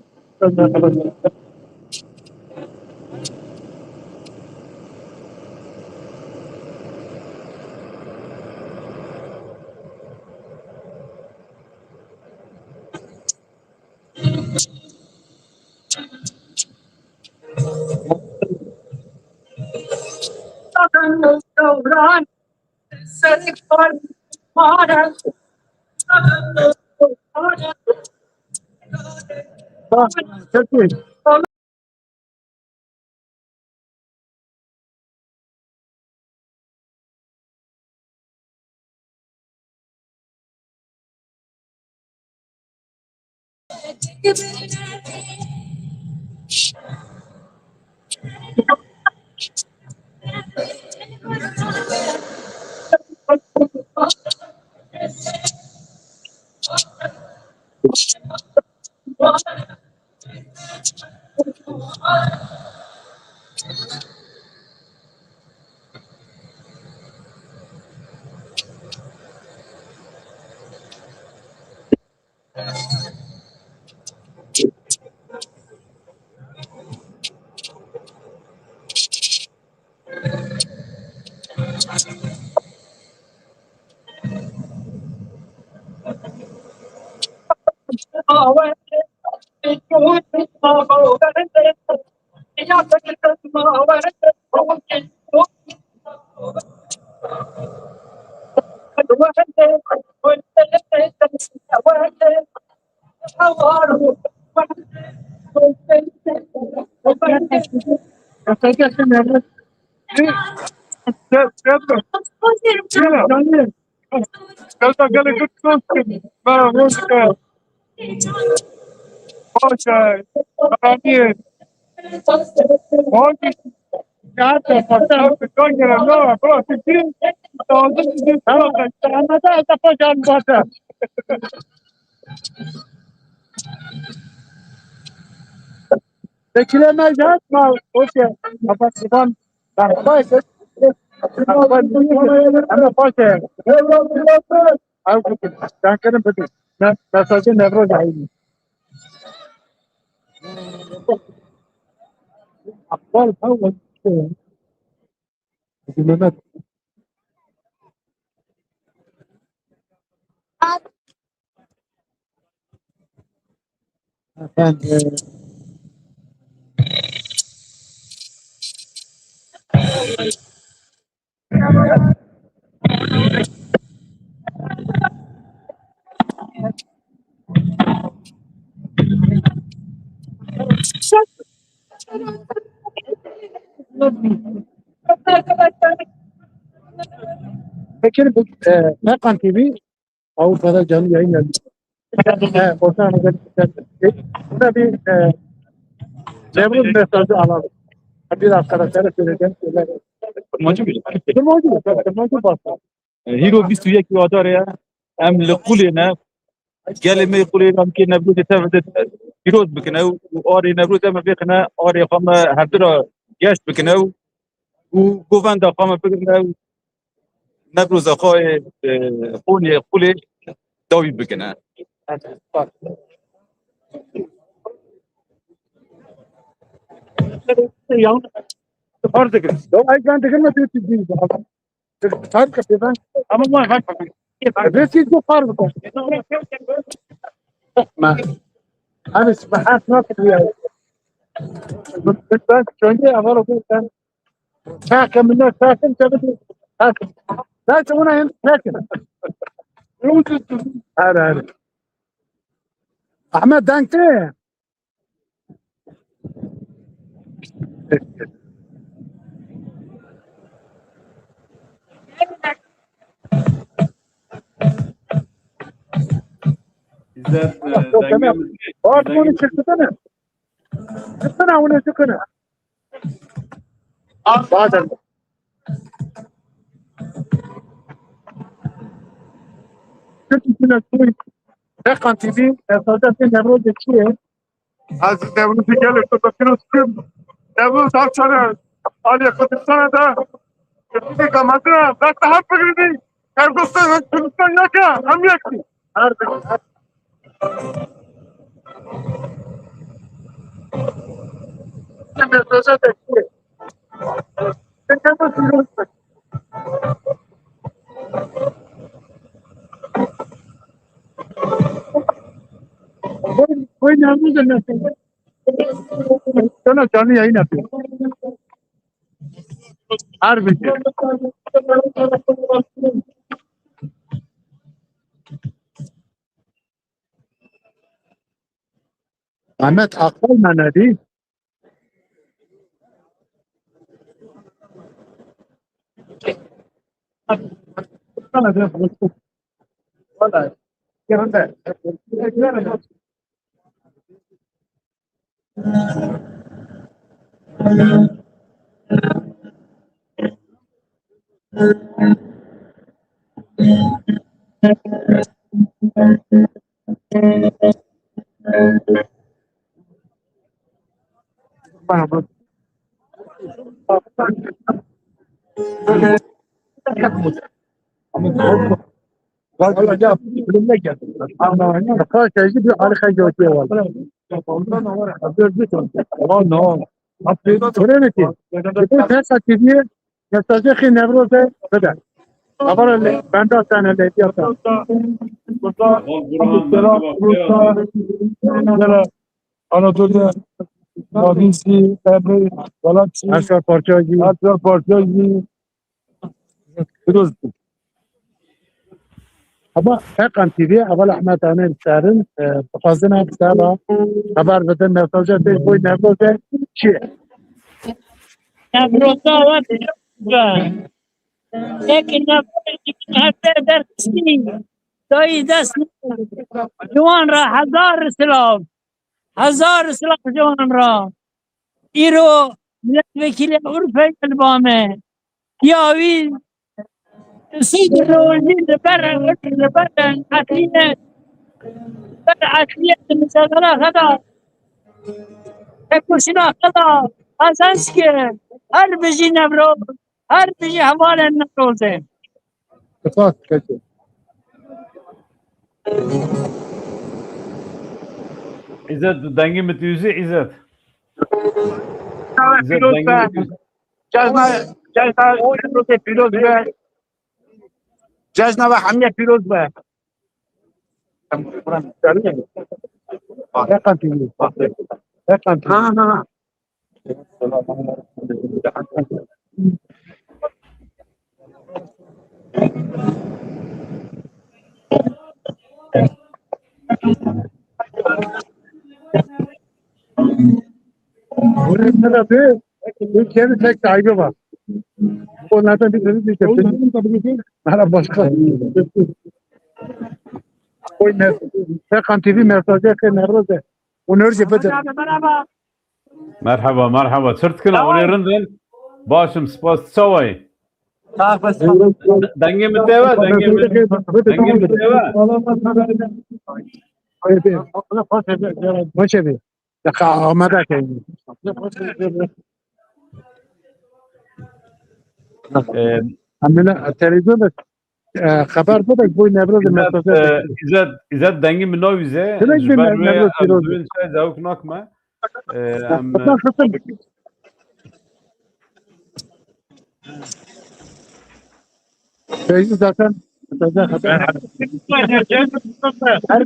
Gelda gelek kurt dostum. Merhaba, hoş geldin. Hoş geldin. Amin. Hoş geldin. Gelda gelek kurt dostum. Ama da da paşam zaten. Beklemez yapma. Hoş geldin. Kapat, kapat. Ama paşa. Ew gotin, dankirin bidin. Me, mesajê Newroz heyî. Aqbal, ew gotin. Mehmet. Efendim. Bekir, e, Mekan T V Avrupa'da canlı yayın yapıyor. He, orta Anadolu. Buna bir, e, Nevruz mesajı alalım. Biraz karaktere söyleyeceğim. Kurmancı mı? Kurmancı mı? Kurmancı bak. E, hîro bîst û yek Adarê ye. Em li Qulê ne. Gelê me Qulê em kê Newrozê tev de pîroz bikine û arê Newrozê em bêxine arê xwe me hevdira geş bikine û, û govenda xwe me bigirine û Newroza xwe, e, Qonê Qulê dawî bikine. Farz dikirin. Ya, ay, ben dikirin, diyor ki, diyor, Tarık kapıdan. Ama bu var, bak, bak. Resul bu farz bu. Ma. Hani, ben nasıl ya? Ben önce avar okudum, sen. Çakın, bunlar çakın, çakın. Çakın. Ben sana hem çakın. Her, her. Ahmet, danke. İzzet, e, dengê min, Bak, bunu çıksana. Çıksana, bunu çıksana. Bazen. Çık içine koy. Dekan T V, mesajda sen Nevrozê çi ye? Ez Newrozê gelek xwe pîroz dikim. Newroz her çare aliyê Kurdistanê de girtîgê gementina dest hev bigirî. Her dosta Kurdistan yek e, em yek in. Her Koy, koy Nevrozê mesela. Sana canlı yayın yapıyor. Her bir şey. Ahmet Akbal Mehmedi. Mesajê xê Newrozê bide. Heval benda sene lê diya. Anadolu, Mavisi, Emre, Galatsi. Her çar parçayı. Her çar parçayı. Pîroz bû. Ama Heqan T V, Heval Ahmet Amir Serin, e, dixwazine seba xeber bidin, mesajê pêş boy Newrozê çi ye? Newroza we pîroz be. Yekî Newrozê hevdeh derkisî dayî dest ciwan re hezar silav. Hezar silav ciwan re. Îro milletvekîlê Urfeyê li ba me. Ya wî sî rojî li ber, li ber etliyê, ber etliyê di misedela xwe de, têkoşîna xwe de qezenc kir. Her bijî Newroz, her bijî hevalên Newrozê. Spas, keçê. İzzet, dengê min tuzî, İzzet. İzzet, dengê min tuzî. Cejna, cejna Newrozê pîroz be. Cejna we hemiye pîroz be. Heqan T V. Heqan T V. Ha, ha, ha. Ülkenin tek sahibi var. Onlardan bir sürü bir tepki. Merhaba başkan. Koy mes-, Serkan T V mesajı ke Nevroz de. Onur cephe de. Merhaba, merhaba. Çirtkina, onê rindin. Başım, spas, çawayî? Sağ ol, sağ ol. Dengê min tê we, dengê min, dengê min tê we. Hoş geldin. Deqa Ahmet'e geldim. Ee, Emine, televizyonda, e, haber bu da bu Nevroz İzzet, mesajı. E, İzzet, İzzet dengê min navîze. Demek ji ber wê Nevroz em Pîroz. Duyun çay zewk nakme. Ee, em, Hasan, Hasan. Feyzi zaten, zaten haber. Her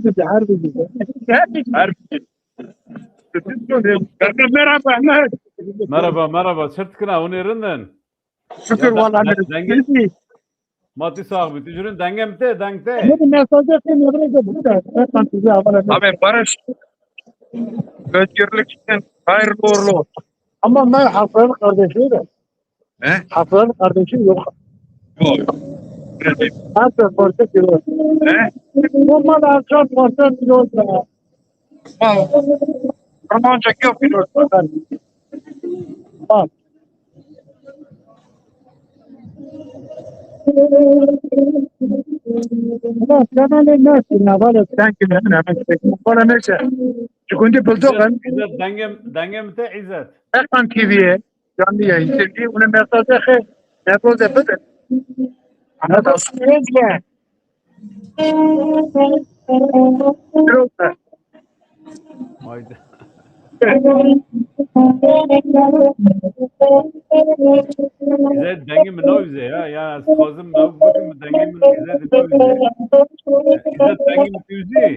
biri, her biri. Her biri. Merhaba, Mehmet. Merhaba, merhaba. Çirtkina, hûn ê rindin? Şükür, ya da, valla, de-, denge-, denge-, Matî sax bî. Tu jûrin dengê min tê, deng tê. Ne bir mesajı sen ne bir de bu da. Serkan T V haber. Abi Barış, özgürlük için hayırlı uğurlu olsun. Ama ben Hasan'ın kardeşi de. He? Hasan'ın kardeşi yok. Yok. Her şey parça kilo. He? Bu mal akşam parça kilo. Mal. Kurmancak yok kilo. Mal. Ulan sen öyle nasıl ne var ya, sen ki ne bileyim, ben işte, bana neyse. Çünkü buldu ben. İzzet, dengê, dengê min tê, İzzet. Serkan T V'ye. Canlı yayın. Sevgili, bunu mesajı he, ne böyle böyle. Anladın? Haydi. Bize dengê min navîze ya. Ya, ez dixwazim ew bikim, dengê min bize de navîze. Bize dengê min navîze.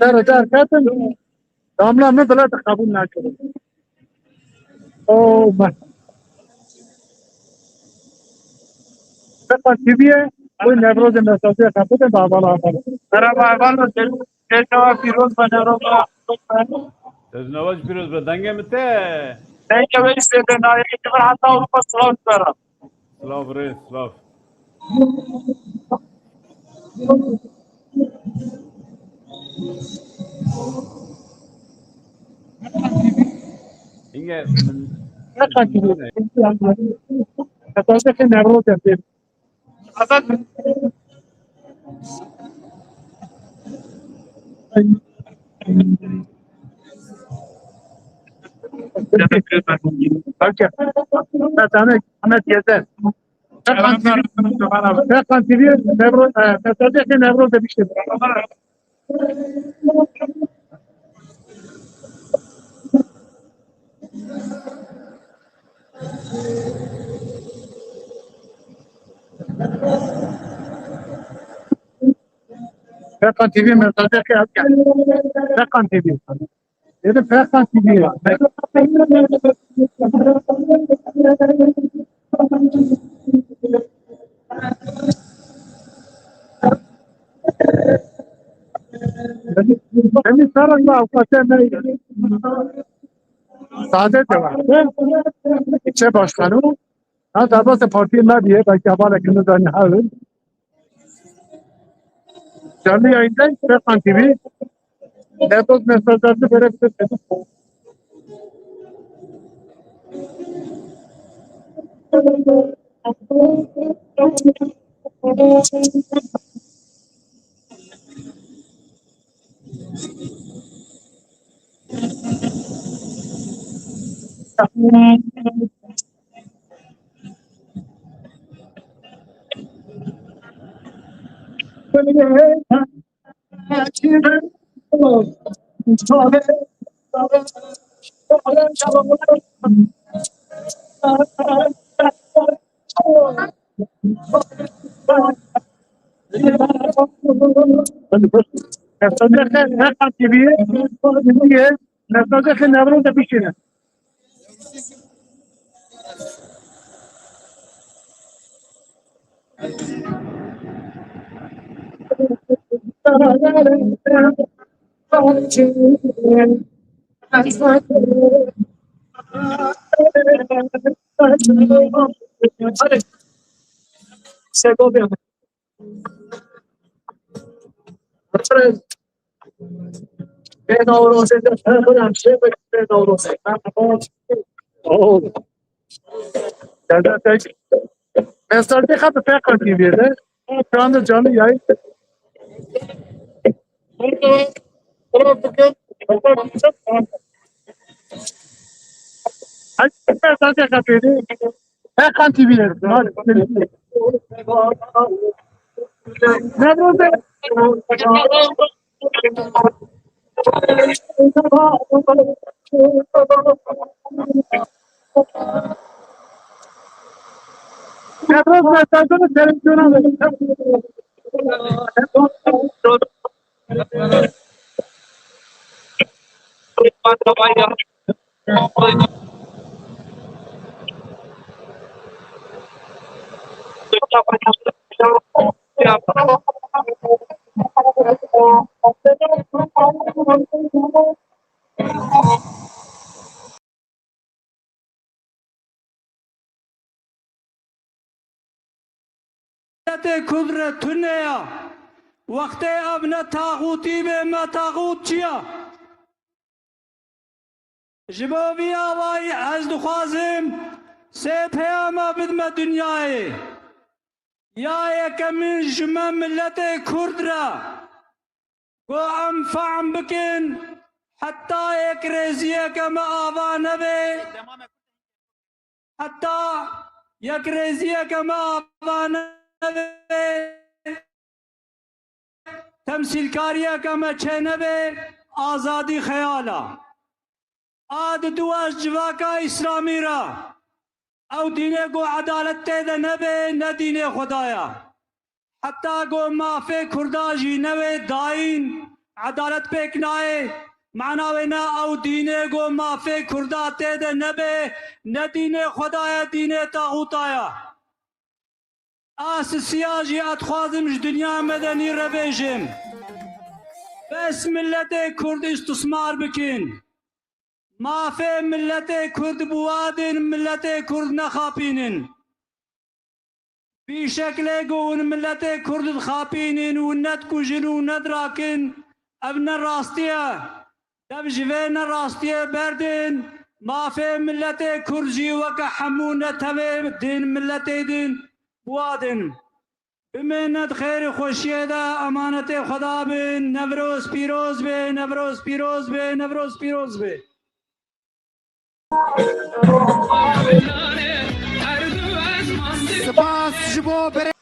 Serê dar ketin, damla min bila te qebûl nakirin. Oh, me. Serkan T V'ye, bu Nevrozê mesajê xebite, ba bala bala. Merhaba, hevalno, cel-, celnawa pîroz be, Nevrozê. Celnawa pîroz be, dengê min tê. Dengê we jî tê, nayê, heta Ewropa silav dibera. Silav rê, silav. Hinge min ne kaçırıyor? Esasında Nevruz yapıyor. Ahmet Gezer. Serkan T V, Serkan T V, Nevro-, e, mesajê Nevrozê bişîne. Serkan T V mesajê hat geldi. Serkan T V. Dedim Serkan T V. Beni sarın da avukatı ne? Saadet de var. İlçe başkanı. Ha, derbasê partiyê me diye, belki hevalekî nizanî hewl. Canlı yayındayız, Serkan T V. Nevroz mesajlarını verebilirsiniz. Segovia. Pê Newrozê de, pê Newrozê. Oh. Dede tek. Mesajê xwe bi Pêkan T V'yê de. Şu anda canlı yayın. Hadi mesajê xwe pê de. Pêkan T V'yê de. Newrozê. Miletê Kurd re tune ya. Wextê ev ne taxûtî be, me taxût çi ya? Ji bo vî awayî ez dixwazim sê peyama bidime dinyayê. Ya yekemîn ji me miletê Kurd re ku em fehm bikin, heta yekrêziyeke me ava nebe, heta yekrêziyeke me ava nebe, temsîlkariyeke me çênebe, azadî xeyal a. A didu ez civaka îslamî re. Ew dînê ku edalet tê de nebe, ne dînê Xweda ye. Heta ku mafê Kurda jî nebe dayîn, edalet pêk nayê. Mana wê ne ew dînê ku mafê Kurda tê de nebe, ne dînê Xweda ye, dînê taxûta ye. A sisiya jî ez dixwazim ji dinya medenî re bêjim. Bes miletê Kurd îstismar bikin. Mafê miletê Kurd biwadin, miletê Kurd nexapînin. Vî şeklê ku hûn miletê Kurd dixapînin û nedikujin û nedirakin, ev ne rastî ye. Dev ji vê nerastiyê berdin, mafê miletê Kurd jî weke hemû netewê din, miletê din biwadin. Bimînin di xêr û xweşiyê de, emanetê Xweda bin. Newroz pîroz be, Newroz pîroz be, Newroz pîroz be. Spas ji bo berê.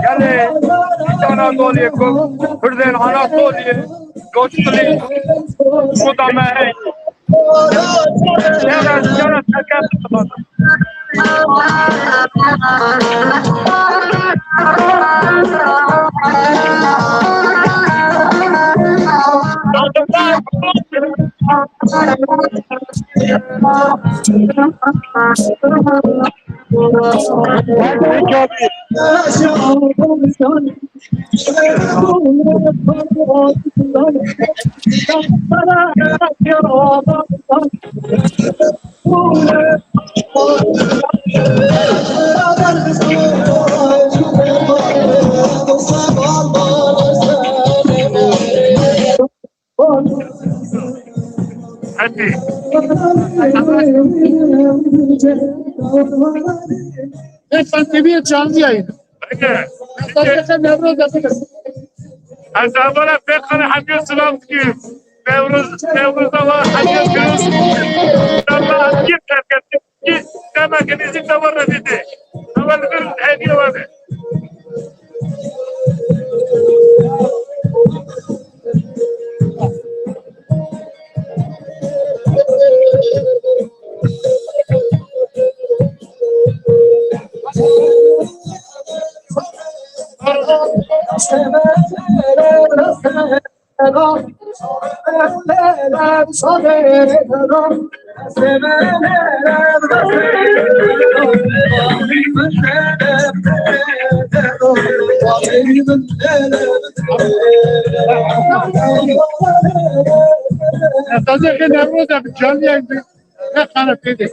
Gelê Anatoliyê ku Kurdên Anatoliyê, Goçtulî, Kuda me heye. Yara, yara, teker. Hadi. Lütfen T V'ye canlı yayın. Peki. Mesajlarınızı Newroz yazınız. Ez evvela pêk xanê hemiyê silav dikim. Newroz, Newroza wa hemiyê pîroz. Dema ez yek terk ettim. Ki dema ki nêzîk de wa re dîtê. Ew li vir hediye wa de. Tazê xê Newroz e, bi canî yek bi. Ne qanatê de.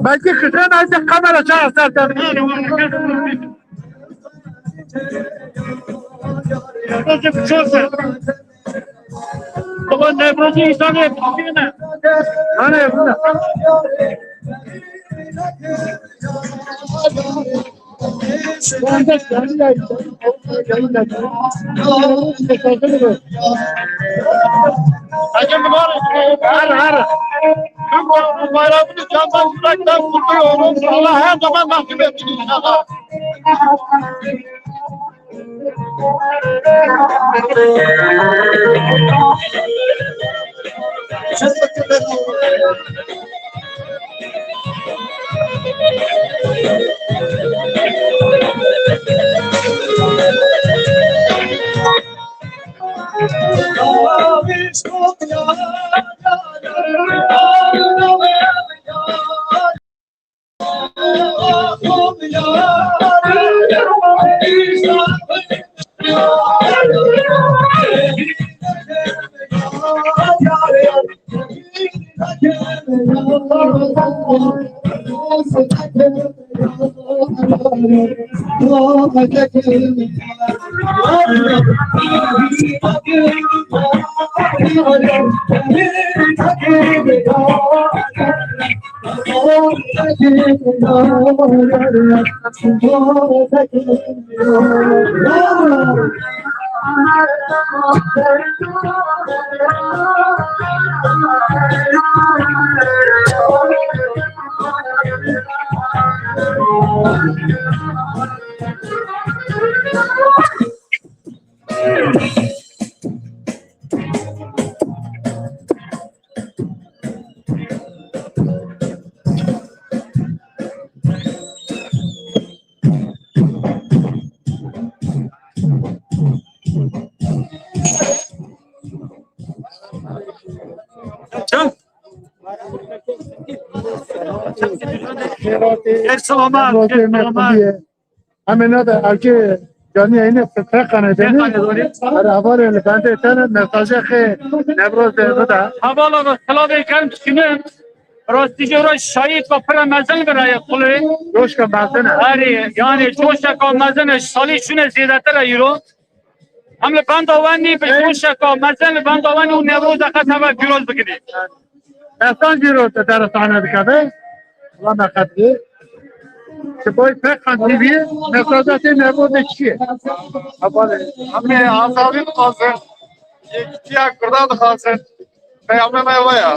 Belki kısa neyse kamera çağırsa tabii. Baba Nevroz'u insanı yapıyor. Hani burada. Hacı Mubarak, her, her. Bu bayramını candan yürekten kutluyorum. Allah her zaman nasip etsin inşallah. Çal. Her selamat, her selamat. Em ê nade ewkê canî eyne feqane dene. Feqane dene. Her hevalê li bendê tene mesajê xê Newroz de bida. Hevala ve silavê germ şinim. Rastî jê re şahid ve pira mezin viraye kulê. Coşka mezin e. Erê, yani coşeka mezin e, salî şune zêdetir e îro. Em li benda we nî bi coşeka mezin li benda we nî û Newroz de qet heve pîroz bikirî. Mesaj îro te dersane dikeve. Valla me qet bi. Ji bo Pêkan T V mesajatê Newrozê çi ye? Hevalê. Em ê azadî dixwazin. Yekîtiya Kurdan dixwazin. Peyamê me wa ya.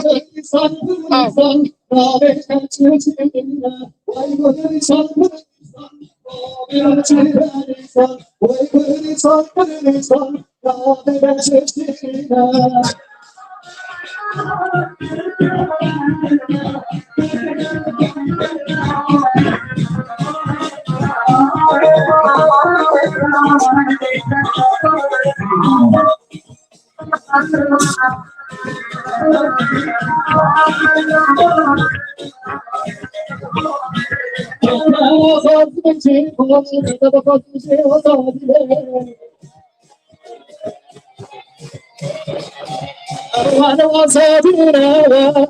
Wan azadî ne,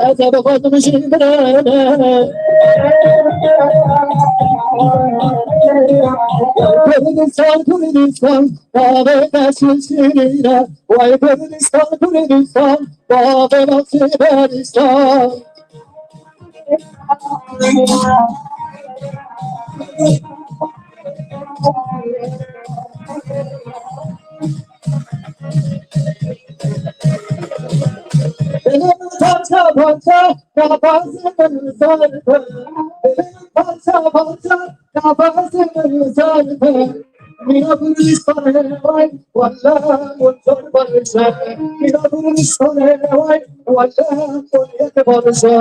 ez ê bixwazim jî birêne. Kurdistan, Kurdistan, bavê dest şîrîne. Way Kurdistan, Kurdistan, bavê dest şîrîne. Dilim parça parça, nefesim zor. Dilim parça parça, nefesim zor. Mîna Kurdistanê way, wele min zor barişe. Mîna Kurdistanê way, wele min yek barişe.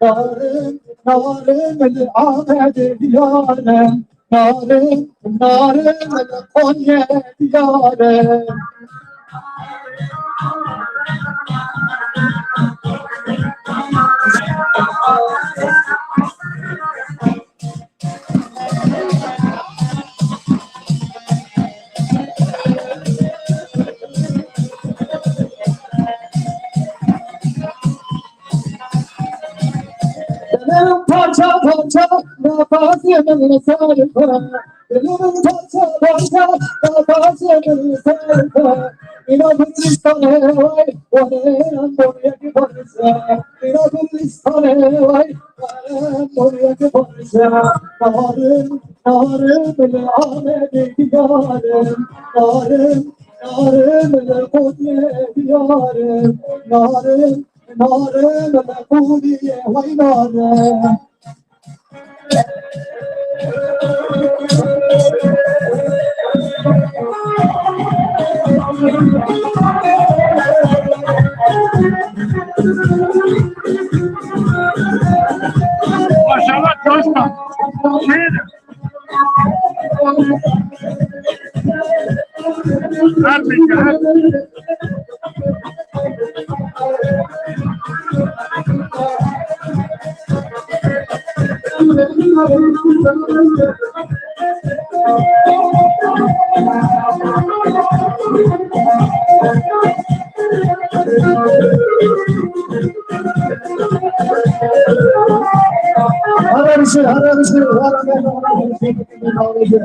Narin, narin li Amedê diyare. Narin, narin li Konyê diyare. Dilim parça parça, nefesim zor. Dilim parça parça, nefesim zor. Mîna Kurdistanê way, wele min yek barişe. Mîna Kurdistanê way, wele min yek barişe. Narin, narin li Amedê diyare. Narin, narin li Konyê diyare. Narin, narin li Konyê way narin. Maşallah, coşma. Şiir. Her bir kere. Hara bir şey, hara bir şey, hara bir şey.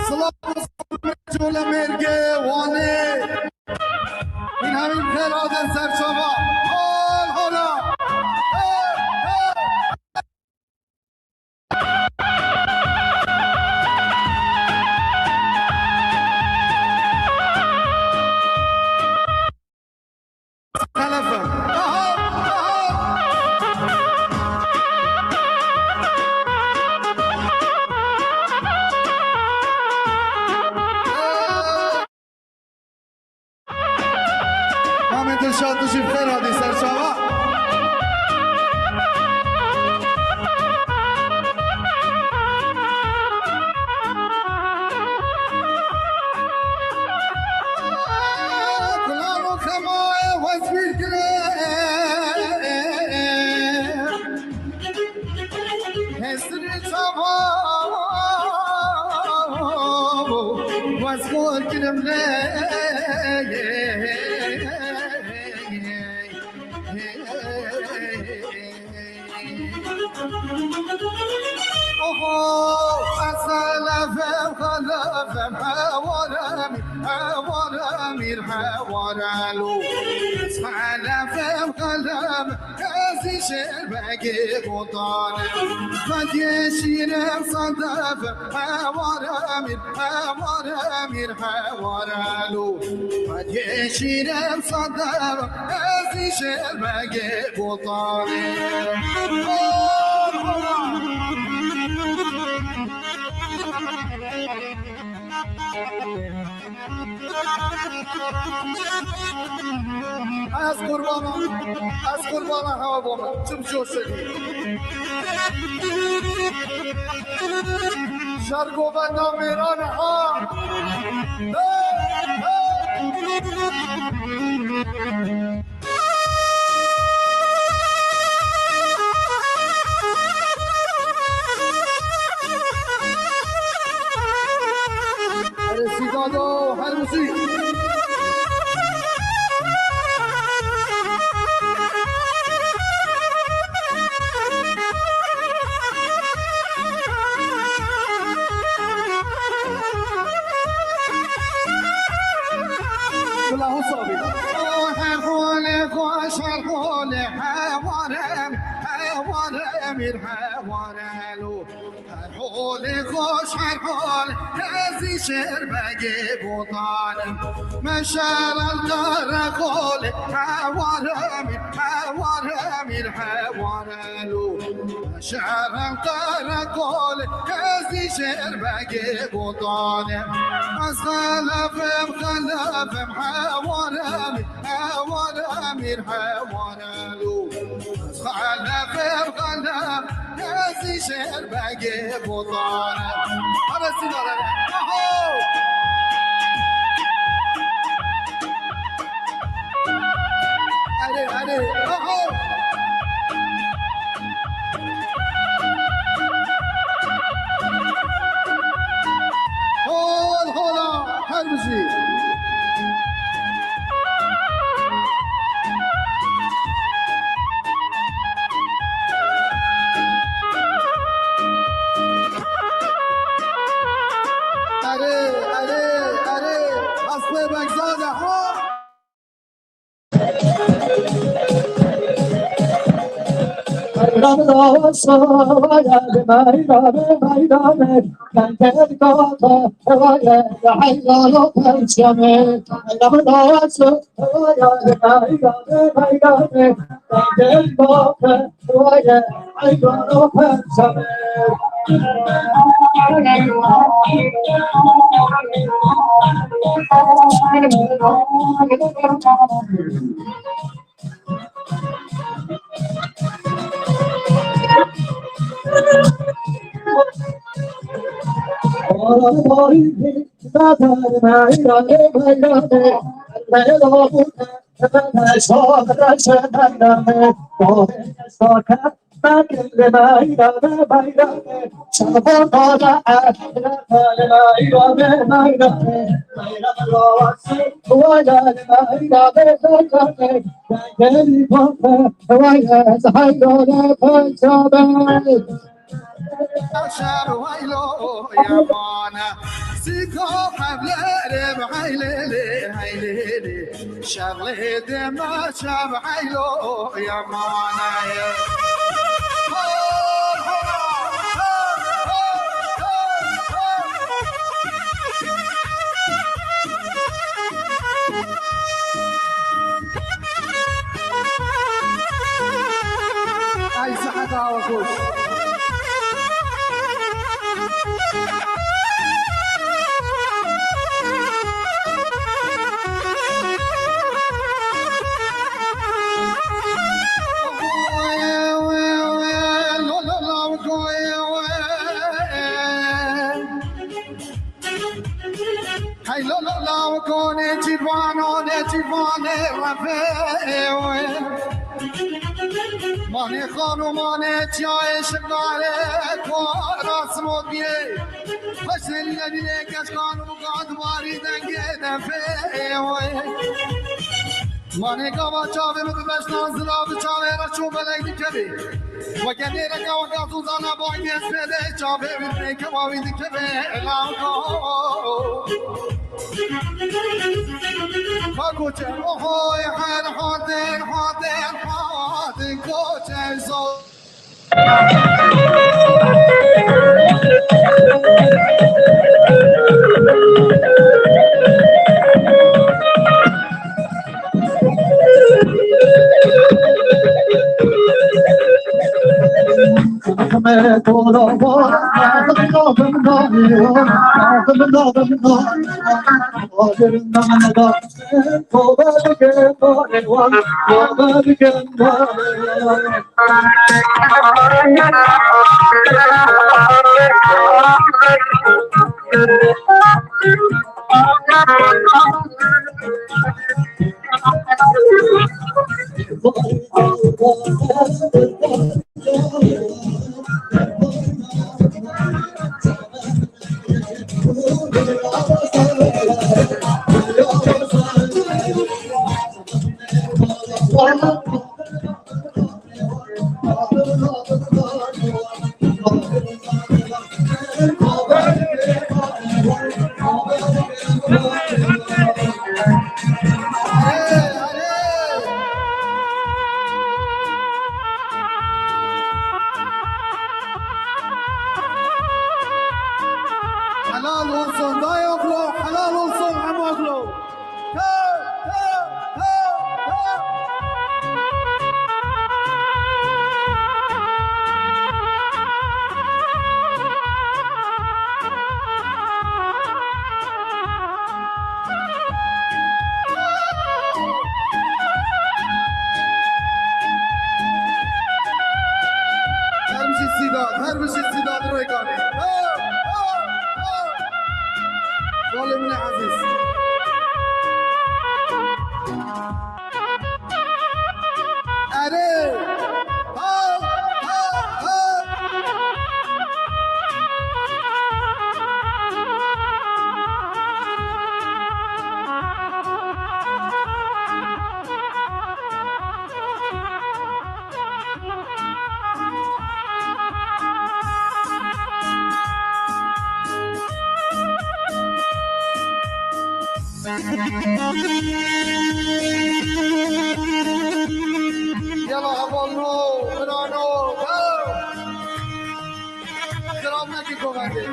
Silav Colemêrgê Wanê. În همین خیرات سرچاوا. هول هولا. Telefon. Aha, aha. Dilşad, tu jî bi xêr hatî ser çava. Gulan û xemayê wezbîr kirê. Hesrî çava wez xwe kirim lê. Oho, ez xelefim, xelefim, hewarê mîr, hewarê mîr, hewarê lo. Ez xelefim, xelefim, ez î şêr begê Botan im. Fediyê şîrim sedefim, hewarê mîr, hewarê mîr, hewarê lo. Fediyê şîrim sedefim, ez î şêr begê Botan im. Ez qurbana, ez qurbana hewa bom, çim coşe. Şer govenda mêran ha. Erê Sîdado, her muzîk. Bila Husabî. Her holê xweş, her holê hewarê, hewarê mîr, hewarê lo. Her holê xweş, her hol, ez î şêr begê Botan im. Meşer el qereqolê, hewarê mîr, hewarê mîr, hewarê lo. Meşer el qereqolê, ez î şêr begê Botan im. Ez xelefim, xelefim, hewarê mîr, hewarê mîr, hewarê lo. Xelefim, xelef, ez î şêr begê Botan im. Hebe sînare. Aho! Erê, erê, aho! Hol, hola, her bijî. Erê, erê, erê, hespê Begzade ha. Şer waylo yamana, sîko hevlere heylele, heylele. Şerlê dema çav heylo yamana ye. Ay, saet awa xweş. Hey lo lo la, konê cîvanonê cîvanê refê wê. Manê xano manê çiyayê şingarê, kora simotiyê. Xweşê lîle lîlê keşkan û gadwarî dengê defê wê. Manê gava çavê min bi beşna zira bi çavê reş û belek dikevê. Weke nêreka weka zûzana bangê spêdê çavê wî pêkeva wî dikevê lawko. Ka koçe ohoy her hadin hadin hadin koçe zor. Helal olsun dayoklu, helal olsun emoklu. Her bijî Sîdad, her bijî Sîdad Rêkanî. Xalê min e ezîz. Erê! Ha, ha, ha! Yala hevalno, birano, kiram nekî govendê.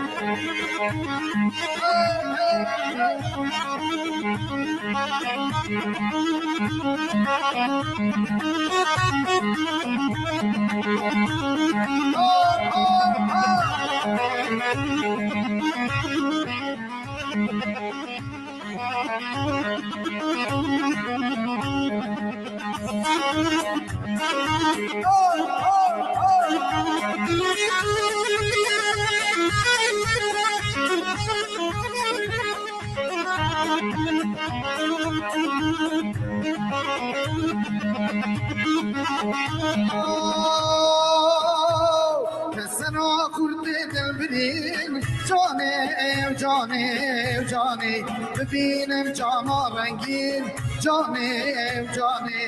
Kesena kurtê dilbirîn, canê ew canê ew canê, bibînim cana rengîn, canê ew canê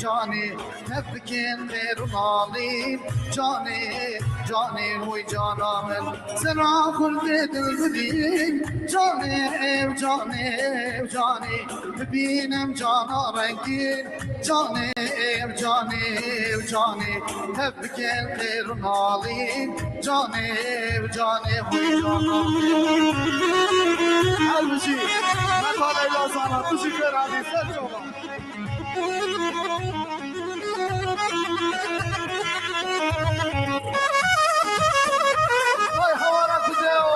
canê. Tev bikin mêr û nalîn, canê, canê, oy cana min. Sera xurdê dilbirîn, canê, ew canê, ew canê. Bibînim cana rengîn, canê, ew canê, ew canê. Tev bikin mêr û nalîn, canê, ew canê, oy cana min. Her bijî, Meta Leyla Zana, tu jî fêr hebî, ser çava. Vay hawara kuzeo.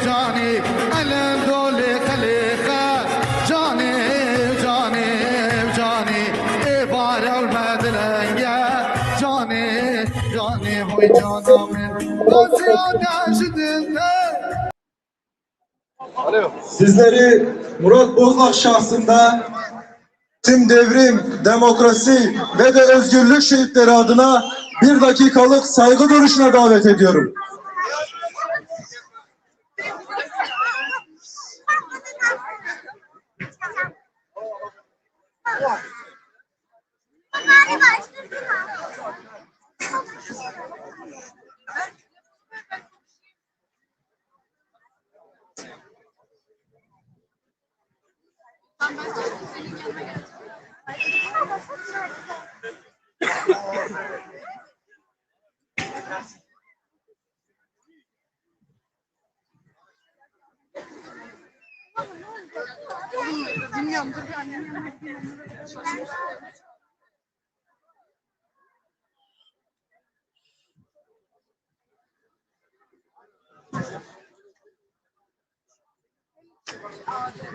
Canî, elin dolê xelêxe, canî, canî, canî, ê barew me dilenge, canî, canî, hoy cana min, dostiya te ji dil te. Sizleri Murat Bozlak şahsında tüm devrim, demokrasi ve de özgürlük şehitleri adına bir dakikalık saygı duruşuna davet ediyorum. Bilmiyorum, dur bir annemin yanına gideyim, onlara bir şey.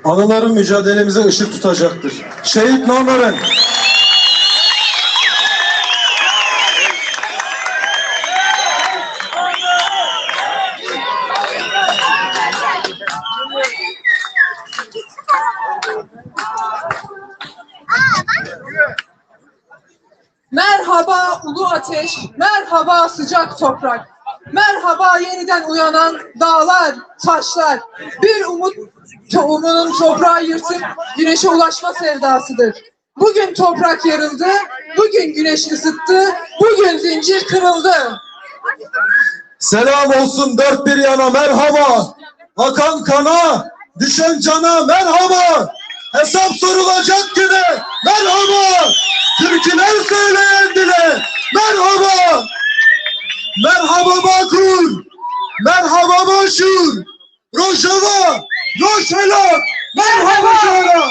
Anılarım mücadelemize ışık tutacaktır. Şehit namların. Merhaba ulu ateş, merhaba sıcak toprak, merhaba yeniden uyanan dağlar, taşlar. Bir umut tohumunun toprağı yırtıp güneşe ulaşma sevdasıdır. Bugün toprak yarıldı, bugün güneş ısıttı, bugün zincir kırıldı. Selam olsun dört bir yana, merhaba. Akan kana, düşen cana merhaba. Hesap sorulacak güne merhaba. Türküler söyleyen dile merhaba. Merhaba Bakur, merhaba Başur. Rojava, Rojhela, merhaba Rojava.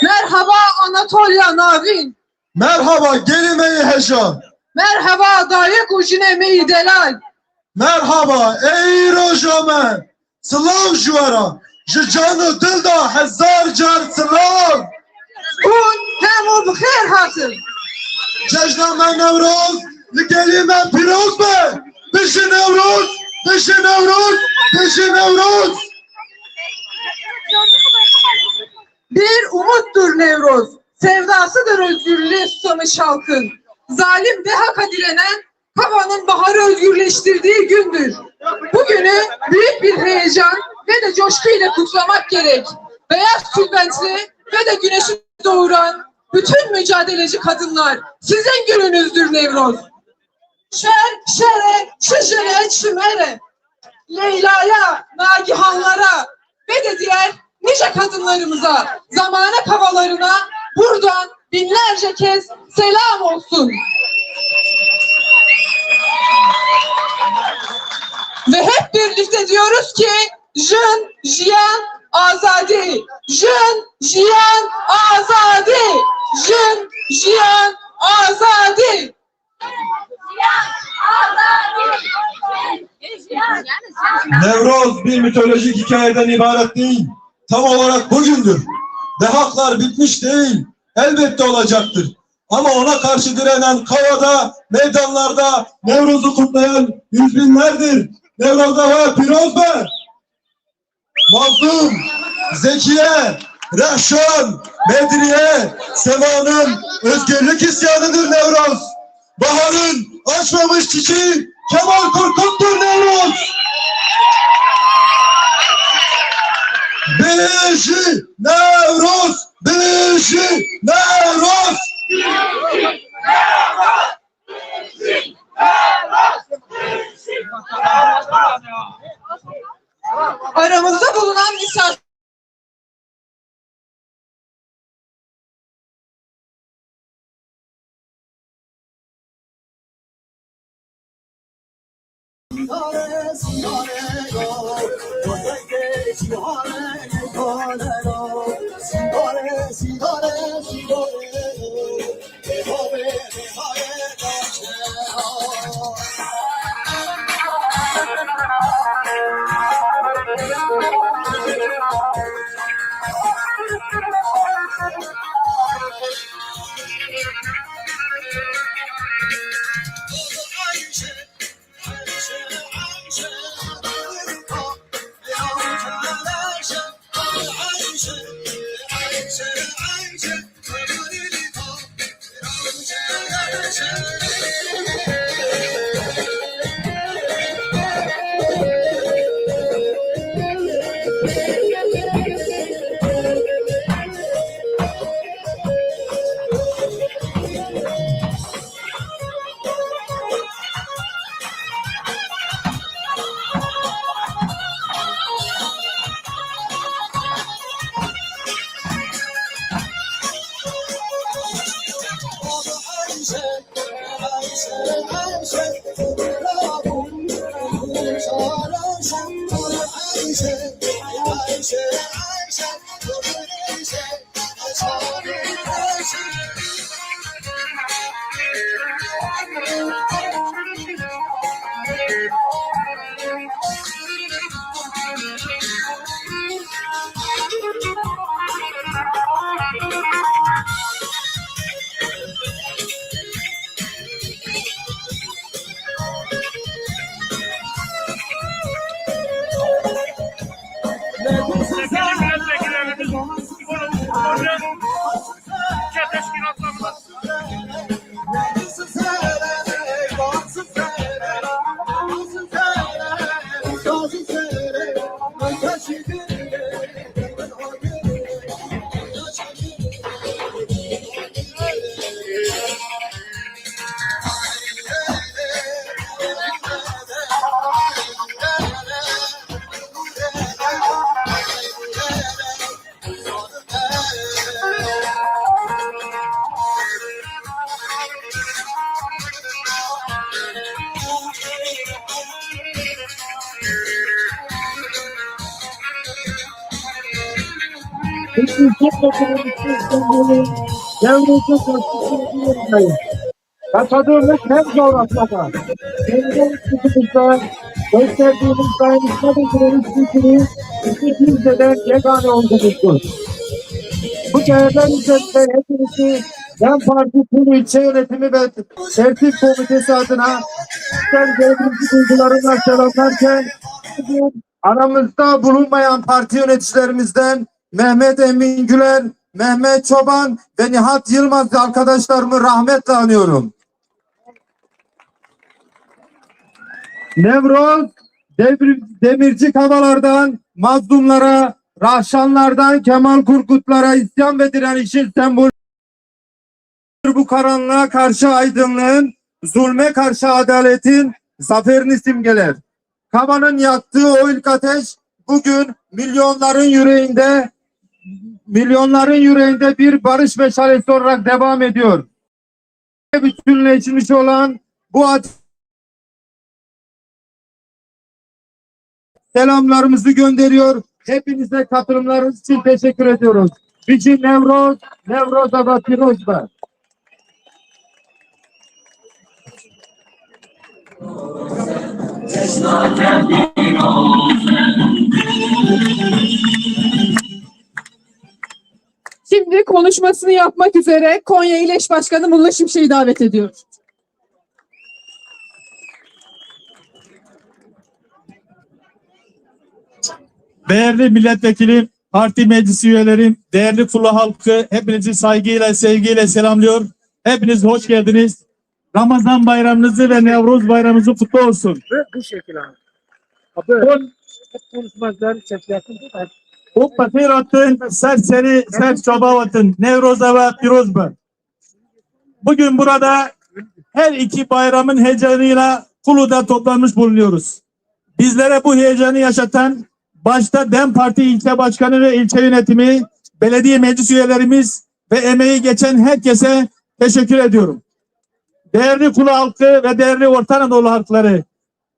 Merhaba Anatolia Navîn. Merhaba, gelî me yê heja. Merhaba, dayik û jinê me yî delal. Merhaba, ey roja me. Silav ji we re. Ji can û dil de hezar car silav. Hûn hemû bi xêr hatin. Cejna me Newroz, li gelî me pîroz be. Bijî Newroz, bijî Newroz, bijî Newroz. Bir umuttur Newroz, sevdasıdır özgürlüğe susamış halkın. Zalim D H K'a direnen Kava'nın baharı özgürleştirdiği gündür. Bugünü büyük bir heyecan ve de coşku ile kutlamak gerek. Beyaz tülbentli ve de güneşi doğuran bütün mücadeleci kadınlar, sizin gününüzdür Newroz. Şer, şere, çijire, çimere. Leyla'ya, Nagihanlara ve de diğer nice kadınlarımıza, zamane Kavalarına buradan binlerce kez selam olsun. Ve hep birlikte diyoruz ki, jin, jiyan, azadî. Jin, jiyan, azadî. Jin, jiyan, azadî. Newroz bir mitolojik hikayeden ibaret değil. Tam olarak bugündür. Dehaklar bitmiş değil. Elbette olacaktır. Ama ona karşı direnen Kava'da, meydanlarda Nevroz'u kutlayan yüz binlerdir. Newroz Deha pîroz be! Mazlum, Zekiye, Rehşan, Bedriye, Sema'nın özgürlük isyanıdır Newroz. Baharın açmamış çiçeği Kemal Korkut'tur Newroz. Aramızda bulunan misafir Katıldığımız her coğrafyada, kendi ülkemizde gösterdiğimiz dayanışma ve direniş gücünü bizi kimseden yegane olduğumuzdur. Bu değerler üzerinde hepinizi DEM Parti Tüm İlçe Yönetimi ve Tertip Komitesi adına sizden devrimci duygularımla selamlarken, bugün aramızda bulunmayan parti yöneticilerimizden Mehmet Emin Güler, Mehmet Çoban ve Nihat Yılmaz arkadaşlarımı rahmetle anıyorum. Nevroz, Devrim, Demirci Kabalar'dan mazlumlara, Rahşanlardan Kemal Korkutlara isyan ve direnişin sembolü. Bu karanlığa karşı aydınlığın, zulme karşı adaletin zaferini simgeler. Kaba'nın yaktığı o ilk ateş bugün milyonların yüreğinde, milyonların yüreğinde bir barış meşalesi olarak devam ediyor. Bütünleşmiş olan bu ateş selamlarımızı gönderiyor. Hepinize katılımlarınız için teşekkür ediyoruz. Bijî Newroz, Newroza we pîroz be. Şimdi konuşmasını yapmak üzere Konya İl Eş Başkanı Mullah Şimşek'i davet ediyoruz. Değerli milletvekili, parti meclisi üyeleri, değerli Fulu halkı, hepinizi saygıyla, sevgiyle selamlıyor. Hepiniz hoş geldiniz. Ramazan bayramınızı ve Nevruz bayramınızı kutlu olsun. Bu, bu şekil abi. Abi, hep konuşmazlar, çekersin. û pexîratin ser serî ser çabawatin. Newroza we pîroz be. Bugün burada her iki bayramın heyecanıyla Kulu'da toplanmış bulunuyoruz. Bizlere bu heyecanı yaşatan başta DEM Parti ilçe başkanı ve ilçe yönetimi, belediye meclis üyelerimiz ve emeği geçen herkese teşekkür ediyorum. Değerli Kulu halkı ve değerli Orta Anadolu halkları,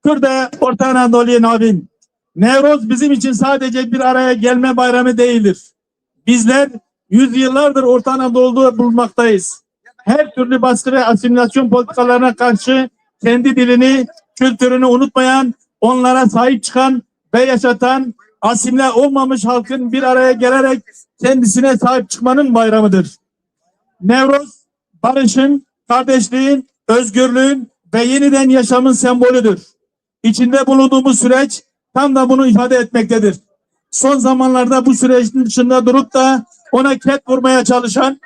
Kürt û Orta Anadolu'ya navîn. Newroz bizim için sadece bir araya gelme bayramı değildir. Bizler yüzyıllardır Orta Anadolu'da bulunmaktayız. Her türlü baskı ve asimilasyon politikalarına karşı kendi dilini, kültürünü unutmayan, onlara sahip çıkan ve yaşatan, asimile olmamış halkın bir araya gelerek kendisine sahip çıkmanın bayramıdır. Newroz, barışın, kardeşliğin, özgürlüğün ve yeniden yaşamın sembolüdür. İçinde bulunduğumuz süreç tam da bunu ifade etmektedir. Son zamanlarda bu sürecin dışında durup da ona ket vurmaya çalışan,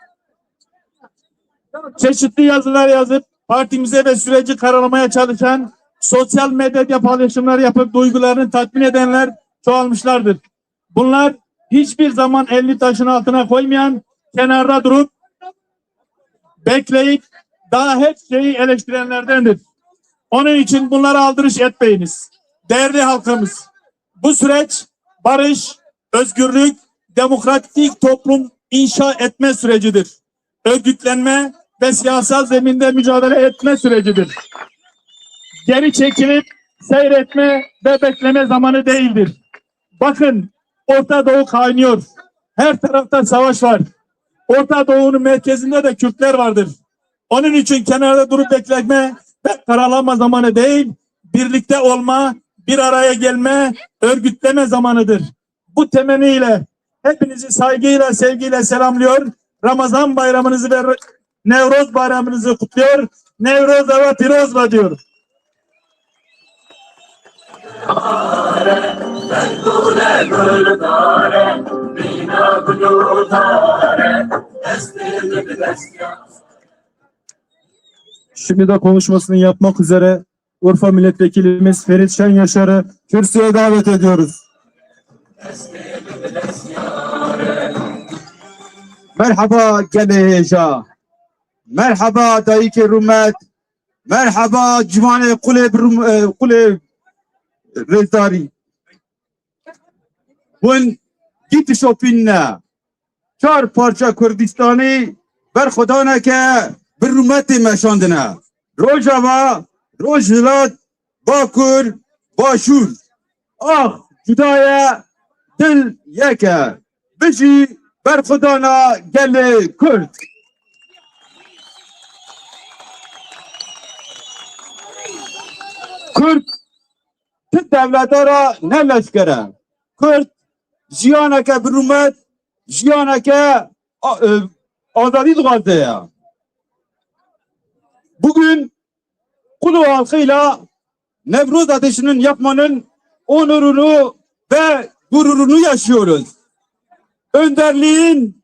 çeşitli yazılar yazıp partimize ve süreci karalamaya çalışan, sosyal medyada paylaşımlar yapıp duygularını tatmin edenler çoğalmışlardır. Bunlar hiçbir zaman elini taşın altına koymayan, kenarda durup bekleyip daha her şeyi eleştirenlerdendir. Onun için bunlara aldırış etmeyiniz. Değerli halkımız, bu süreç barış, özgürlük, demokratik toplum inşa etme sürecidir. Örgütlenme ve siyasal zeminde mücadele etme sürecidir. Geri çekilip seyretme ve bekleme zamanı değildir. Bakın, Orta Doğu kaynıyor. Her tarafta savaş var. Orta Doğu'nun merkezinde de Kürtler vardır. Onun için kenarda durup bekleme ve karalama zamanı değil, birlikte olma, bir araya gelme, örgütleme zamanıdır. Bu temenniyle hepinizi saygıyla, sevgiyle selamlıyor. Ramazan bayramınızı ve Newroz bayramınızı kutluyor. Newroza we pîroz be diyor. Şimdi de konuşmasını yapmak üzere Urfa Milletvekilimiz Ferit Şen Yaşar'ı kürsüye davet ediyoruz. Merhaba gelê hêja. Merhaba dayikê rûmet. Merhaba ciwanê qulê bi rûm-, e, qulê rêzdarî. Hûn gî dişopînine. Çar parça Kurdistanî berxwedaneke bi rûmetê meşandine. Rojava, Rojhilat, Bakur, Başûr. Ax cuda ye, dil yek e. Bijî berxwedana gelê Kurd. Kurd ti dewleta re ne leşker e. Kurd jiyaneke bi rûmet, jiyaneke a-, e, azadî dixwaze ya. Bugün Kulu halkıyla Nevruz Ateşi'nin yakmanın onurunu ve gururunu yaşıyoruz. Önderliğin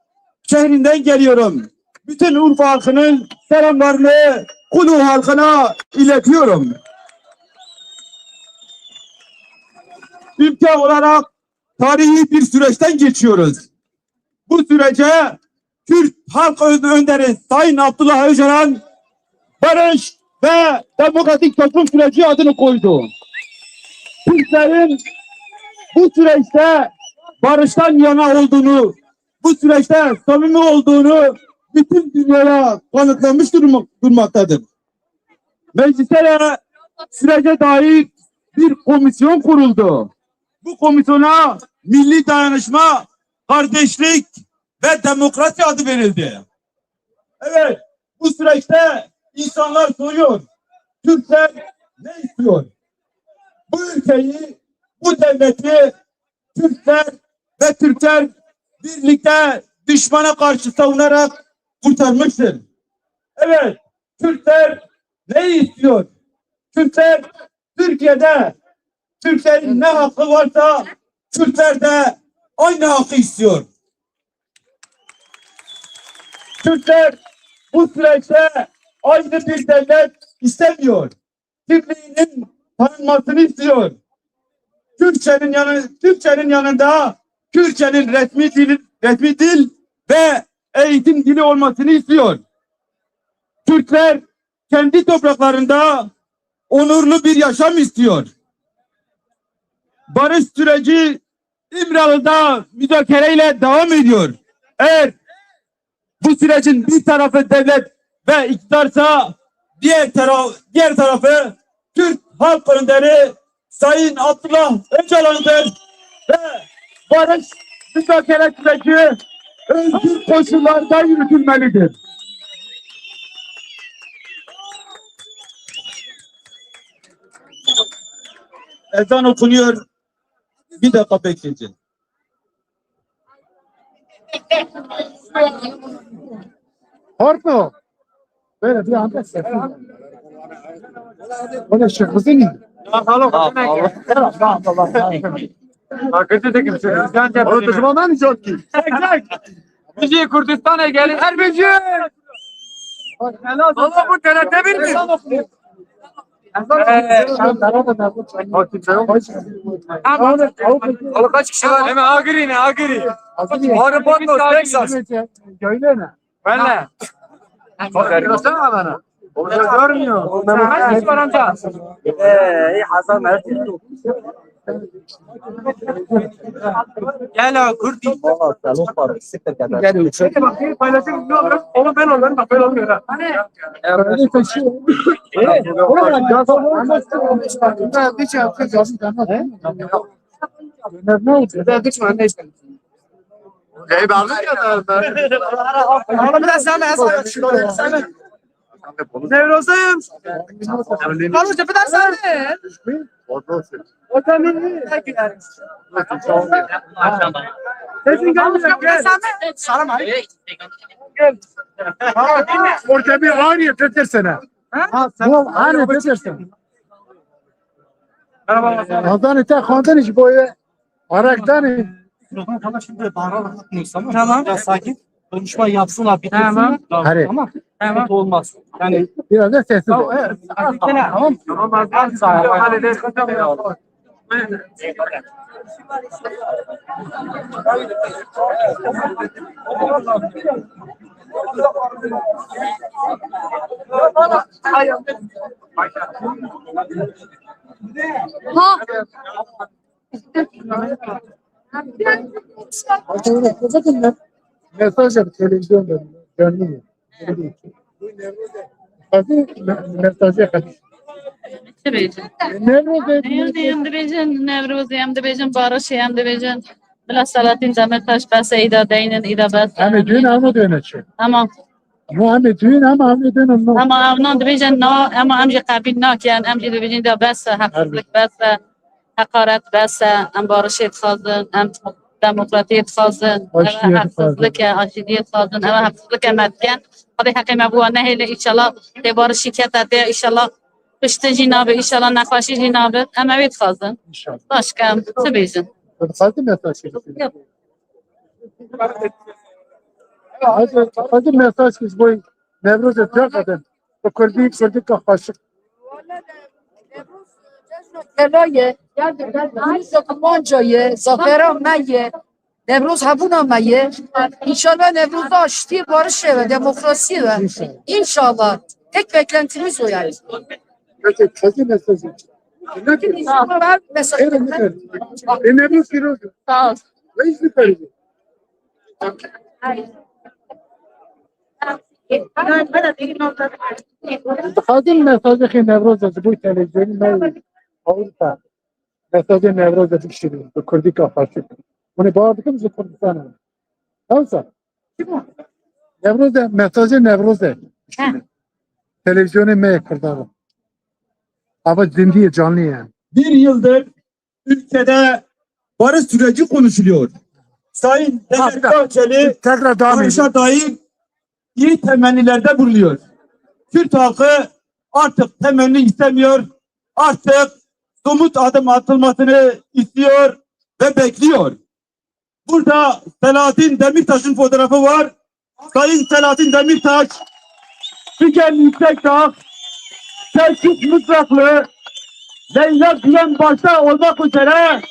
şehrinden geliyorum. Bütün Urfa halkının selamlarını Kulu halkına iletiyorum. Ülke olarak tarihi bir süreçten geçiyoruz. Bu sürece Kürt Halk Ö-, Önderi Sayın Abdullah Öcalan barış ve demokratik toplum süreci adını koydu. Kürtlerin bu süreçte barıştan yana olduğunu, bu süreçte samimi olduğunu bütün dünyaya kanıtlamış durma-, durmaktadır. Mecliste de sürece dair bir komisyon kuruldu. Bu komisyona milli dayanışma, kardeşlik ve demokrasi adı verildi. Evet, bu süreçte insanlar soruyor, Türkler ne istiyor? Bu ülkeyi, bu devleti Türkler ve Türkler birlikte düşmana karşı savunarak kurtarmıştır. Evet, Türkler ne istiyor? Türkler Türkiye'de Türklerin ne hakkı varsa Kürtler de aynı hakkı istiyor. Kürtler bu süreçte ayrı bir devlet istemiyor. Kimliğinin tanınmasını istiyor. Türkçenin yanı, Türkçenin yanında Kürtçenin resmi dil, resmi dil ve eğitim dili olmasını istiyor. Kürtler kendi topraklarında onurlu bir yaşam istiyor. Barış süreci İmralı'da müzakereyle devam ediyor. Eğer bu sürecin bir tarafı devlet ve iktidarsa diğer tara-, diğer tarafı Kürt Halk Önderi Sayın Abdullah Öcalan'dır ve barış müzakere süreci özgür koşullarda yürütülmelidir. Ezan okunuyor. Bir dakika bekleyeceğiz. Korkma. Böyle bir anda sessiz. Öyle şey kızın mı? Bakalım. Bakıcı da kimse. Bizden de o düşmanlar mı çok ki? Çek çek. Bizi Kürdistan'a gelin. Her bizi. Valla bu T R T bir mi? Oğlum kaç kişi var? Hemen Agri ne Agri? Ağrı Patmos, Texas. Öyle mi? Valla. Görsene bana. Orada görmüyor. Kaç kişi var amca? Ee, iyi Hasan Mert. Gel ha Kürdi. Gel. Şöyle bakayım paylaşayım. Ne olur? Onu ben alıyorum. Bak ben alıyorum ha. Ey, bağlı ya da. Biraz daha az. Nevrozayım. Lan hoca, bir daha sen de. O zaman sesin gelmiyor. Gel. Selam abi. Gel. Orada bir ağrı yetersene. Ha? Bu ağrı yetersene. Merhaba. Hazan ite kandın iş boyu. Arak tane. Mikrofon falan şimdi bağırarak atmıyoruz, tamam mı? Tamam. Biraz sakin. Konuşma yapsınlar, bitirsinler. Tamam. Tamam. Hadi. Tamam. Sıkıntı olmaz. Yani biraz da sessiz ol. Tamam. Tamam. Tamam. Tamam. Ha. Mesaj yap televizyonda. Canlı mı? Hadi me-, mesajı hadi. Çi bêjin? Nevrozê. Em dibêjin Nevrozê, em dibêjin Barışê, em dibêjin bila Selahattin Demirtaş bes e, îda deynin, îda bes e. Em ê duyun, em ê duyun çi? Tamam. No, em ê duyun, em, em ê duyun, no. Ama em nan dibêjin na, ama em jî qebîl nakin, em jî dibêjin da bes e, heqsizlik bes e, heqaret bes e, em barişê dixwazin, em demokratiyê dixwazin, ev e heqsizlik e, aşîdiyê dixwazin, ev e heqsizlik e me dikin. Xwedê heqê me bi wan nehêle, înşallah tê barişî kete tê, înşallah kuştin jî nabe, înşallah nexweşî jî nabe, em ew ê dixwazin. Başka em çi bêjin? Dixwazin mesaj çi bêjin? Hadi, hadi mesaj ki ji bo Newrozê Türk kadın. Bu Kurdî, Kurdî ka xweşik. Kela ye, yani ben Manca ye, Zafera me ye. Newroz hebûna me ye. Înşallah Newroz aştiyê, barişê ve, demokrasiyê ve. Înşallah. Tek beklentimiz o yani. Peki, çözüm mesajı. Ne diyorsun? Sağ ol. Mesaj. Evet, evet. E, Newroz pîroz. Sağ ol. Reis mi verdi? Dixwazim mesajekê Newroz ez ji bo televîzyonê me Ewropa. Mesajê Newroz ez bişîrim. Bi Kurdî ka xweşik. Hûn ê bawer bikin ji Kurdistan e. Ewsa. Newroz e, mesajê Newroz e. Heh. Televîzyonê me ye Kurdan. Ava zindî ye, canlî ye. Bir yıldır ülkede barış süreci konuşuluyor. Sayın Devlet Bahçeli tekrar devam barışa dair iyi temennilerde bulunuyor. Kürt halkı artık temenni istemiyor. Artık somut adım atılmasını istiyor ve bekliyor. Burada Selahattin Demirtaş'ın fotoğrafı var. Sayın Selahattin Demirtaş, Figen Yüksekdağ, Selçuk Mızraklı, Leyla Güven başta olmak üzere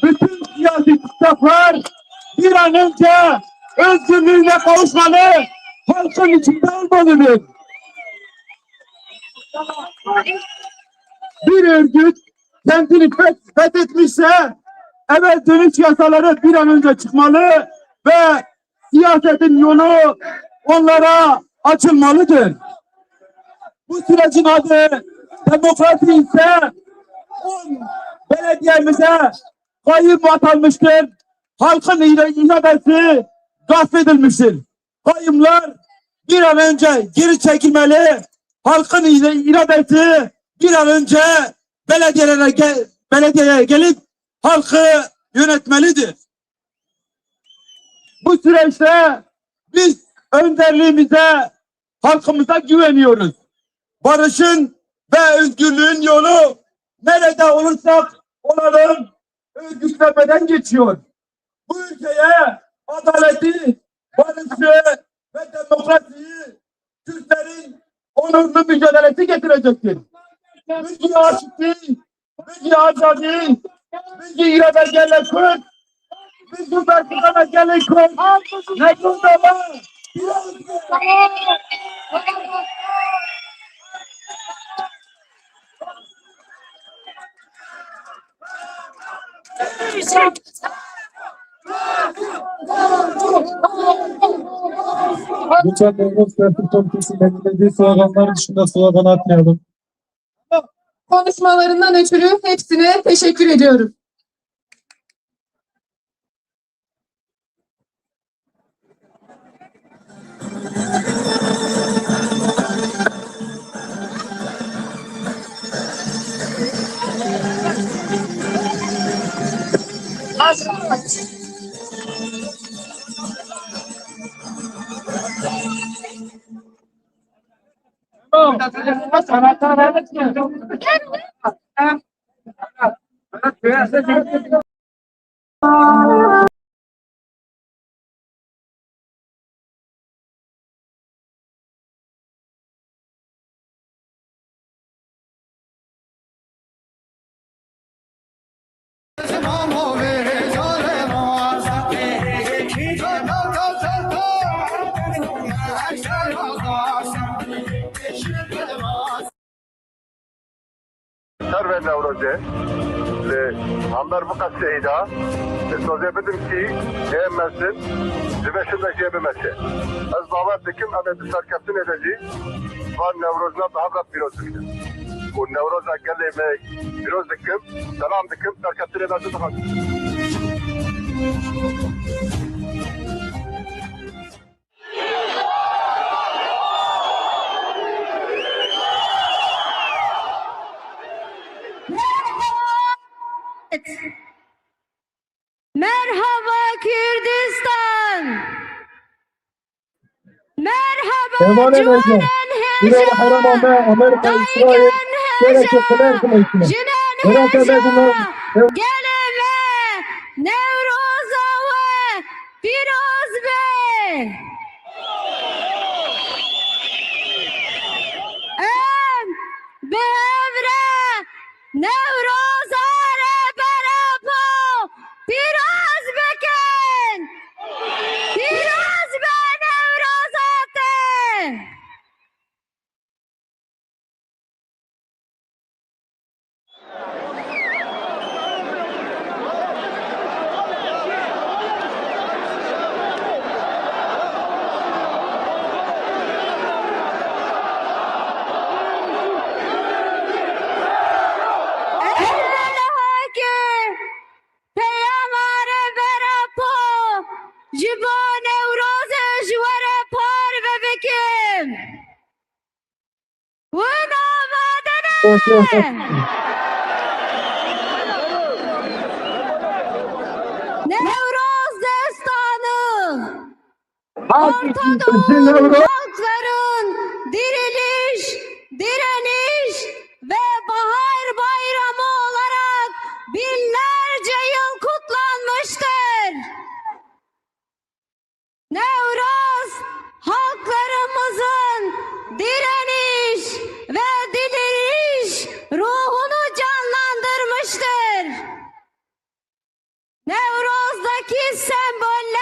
bütün siyasi tutsaklar Bir an önce özgürlüğüne kavuşmalı, halkın içinde olmalıdır. Bir örgüt kendini feth-, fethetmişse, eve dönüş yasaları bir an önce çıkmalı ve siyasetin yolu onlara açılmalıdır. Bu sürecin adı demokrasi ise on belediyemize kayyum atanmıştır. Halkın ira-, iradesi gasp edilmiştir. Kayyumlar bir an önce geri çekilmeli. Halkın ira-, iradesi bir an önce belediyelere ge-, belediyelere gelip halkı yönetmelidir. Bu süreçte biz önderliğimize, halkımıza güveniyoruz. Barışın ve özgürlüğün yolu nerede olursak olalım örgütlenmeden geçiyor. Bu ülkeye adaleti, barışı ve demokrasiyi Kürtlerin onurlu mücadelesi getirecektir. Bilgi aşıklığı, bilgi azadi, bilgi irade gelek Kürt, bilgi berkitana gelek Kürt. Ne Kürt ama. Lütfen memur trafik komitesi belirlediği sloganlar dışında slogan atmayalım. Konuşmalarından ötürü hepsine teşekkür ediyorum. Ser ve Newrozê li hember vê qeseyê de sozê bidim kî hê mesin ji vê şindekê bimeşe. Ez bawer dikim em ê bi serkeftinê de jî van Newrozna bi hev re pîroz bikin. Û Newroza gelê me pîroz dikim, selam dikim, serkeftinê me jî dixwazim. Merhaba Kürdistan. Merhaba ciwanên hêja, dayikên hêja, jinên hêja, gelê me Newroza we pîroz be. Em bi hev re Newroza Rêber Apo pîroz bikin. Pîroz be Newroza te. Peyama Rêber Apo ji bo Newrozê ji we re parve bikim. Wina amade ne? Newroz destanı. Orta Doğu halkların diriliş, direniş ve bahar bayramı olarak binlerce yıl kutlanmıştır. Newroz halklarımızın direniş ve diriliş ruhunu canlandırmıştır. Newrozdaki semboller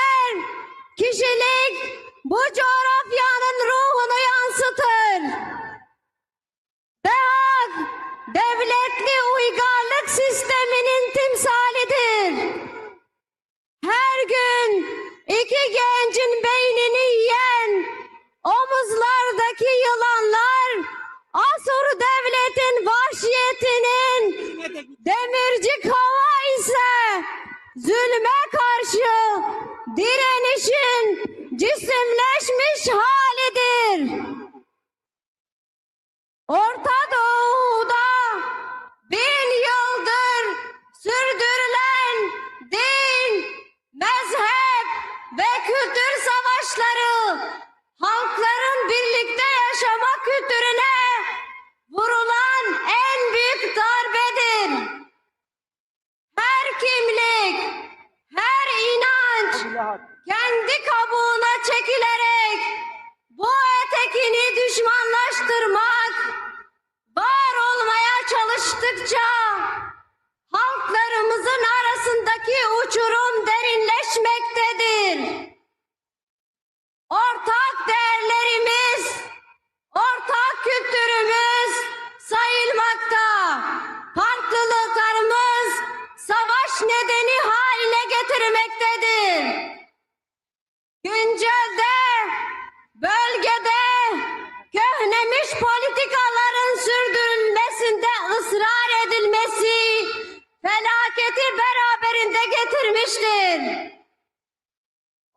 Demircik Hava ise zulme karşı direnişin cisimleşmiş halidir. Orta Doğu'da bin yıldır sürdürülen din, mezhep ve kültür savaşları halkların birlikte yaşama kültürüne vurulan en büyük darbedir. Her kimlik, her inanç kendi kabuğuna çekilerek bu ötekini düşmanlaştırmak, var olmaya çalıştıkça halklarımızın arasındaki uçurum derinleşmektedir. Ortak değerlerimiz, ortak kültürümüz sayılmakta. Farklılıklarımız savaş nedeni haline getirmektedir. Güncelde bölgede köhnemiş politikaların sürdürülmesinde ısrar edilmesi felaketi beraberinde getirmiştir.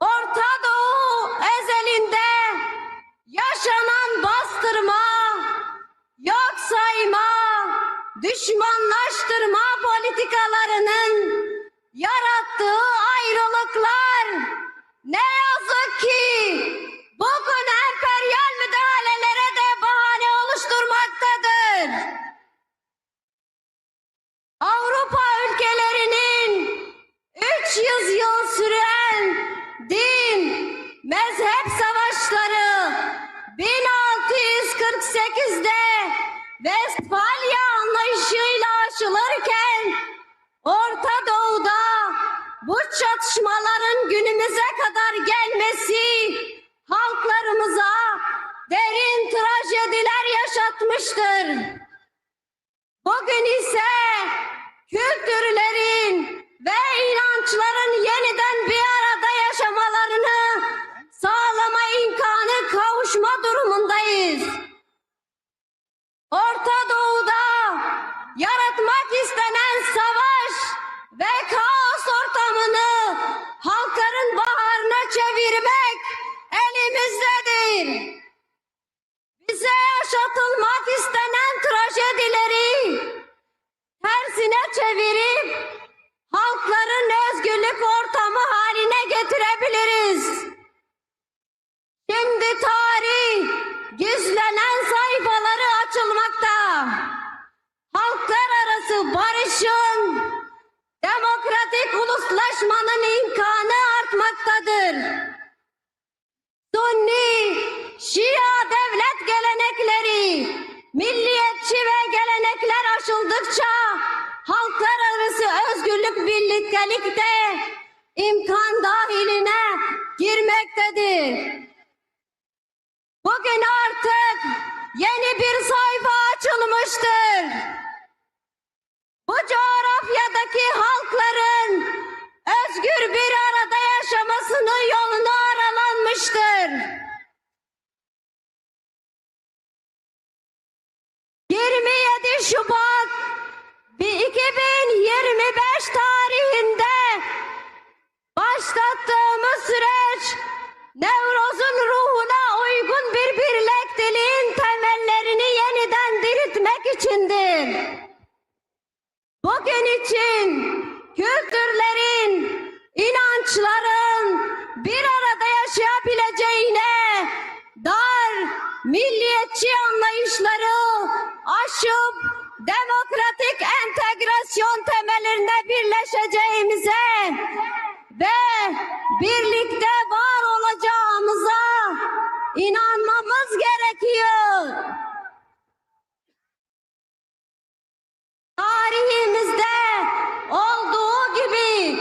Orta Doğu özelinde yaşanan bastırma, yok sayma, düşmanlaştırma politikalarının yarattığı ayrılıklar ne yazık ki bugün emperyal müdahalelere de bahane oluşturmaktadır. Avrupa ülkelerinin üç yüz yıl süren din, mezhep savaşları bin altı yüz kırk sekizde Westfalya anlayışıyla aşılırken Orta Doğu'da bu çatışmaların günümüze kadar gelmesi halklarımıza derin trajediler yaşatmıştır. Bugün ise kültürlerin ve inançların yeniden bir arada yaşamalarını sağlama imkanı kavuşma durumundayız. Orta Doğu'da yaratmak istenen savaş ve kaos ortamını halkların baharına çevirmek elimizdedir. Bize yaşatılmak istenen trajedileri tersine çevirip halkların özgürlük ortamı haline getirebiliriz. Şimdi tarih gizlenen sayfaları açılmakta. Halklar arası barışın, demokratik uluslaşmanın imkanı artmaktadır. Sunni, Şia devlet gelenekleri, milliyetçi ve gelenekler aşıldıkça halklar arası özgürlük birliktelikte imkan dahiline girmektedir. Bugün artık yeni bir sayfa açılmıştır. Bu coğrafyadaki halkların özgür bir arada yaşamasının yolunu aralanmıştır. Yirmi yedi Şubat iki bin yirmi beş tarihinde başlattığımız süreç Nevroz'un ruhuna uygun bir birlikteliğin temellerini yeniden diriltmek içindir. Bugün için kültürlerin, inançların bir arada yaşayabileceğine dair milliyetçi anlayışları aşıp demokratik entegrasyon temelinde birleşeceğimize ve birlikte var olacağımıza inanmamız gerekiyor. Tarihimizde olduğu gibi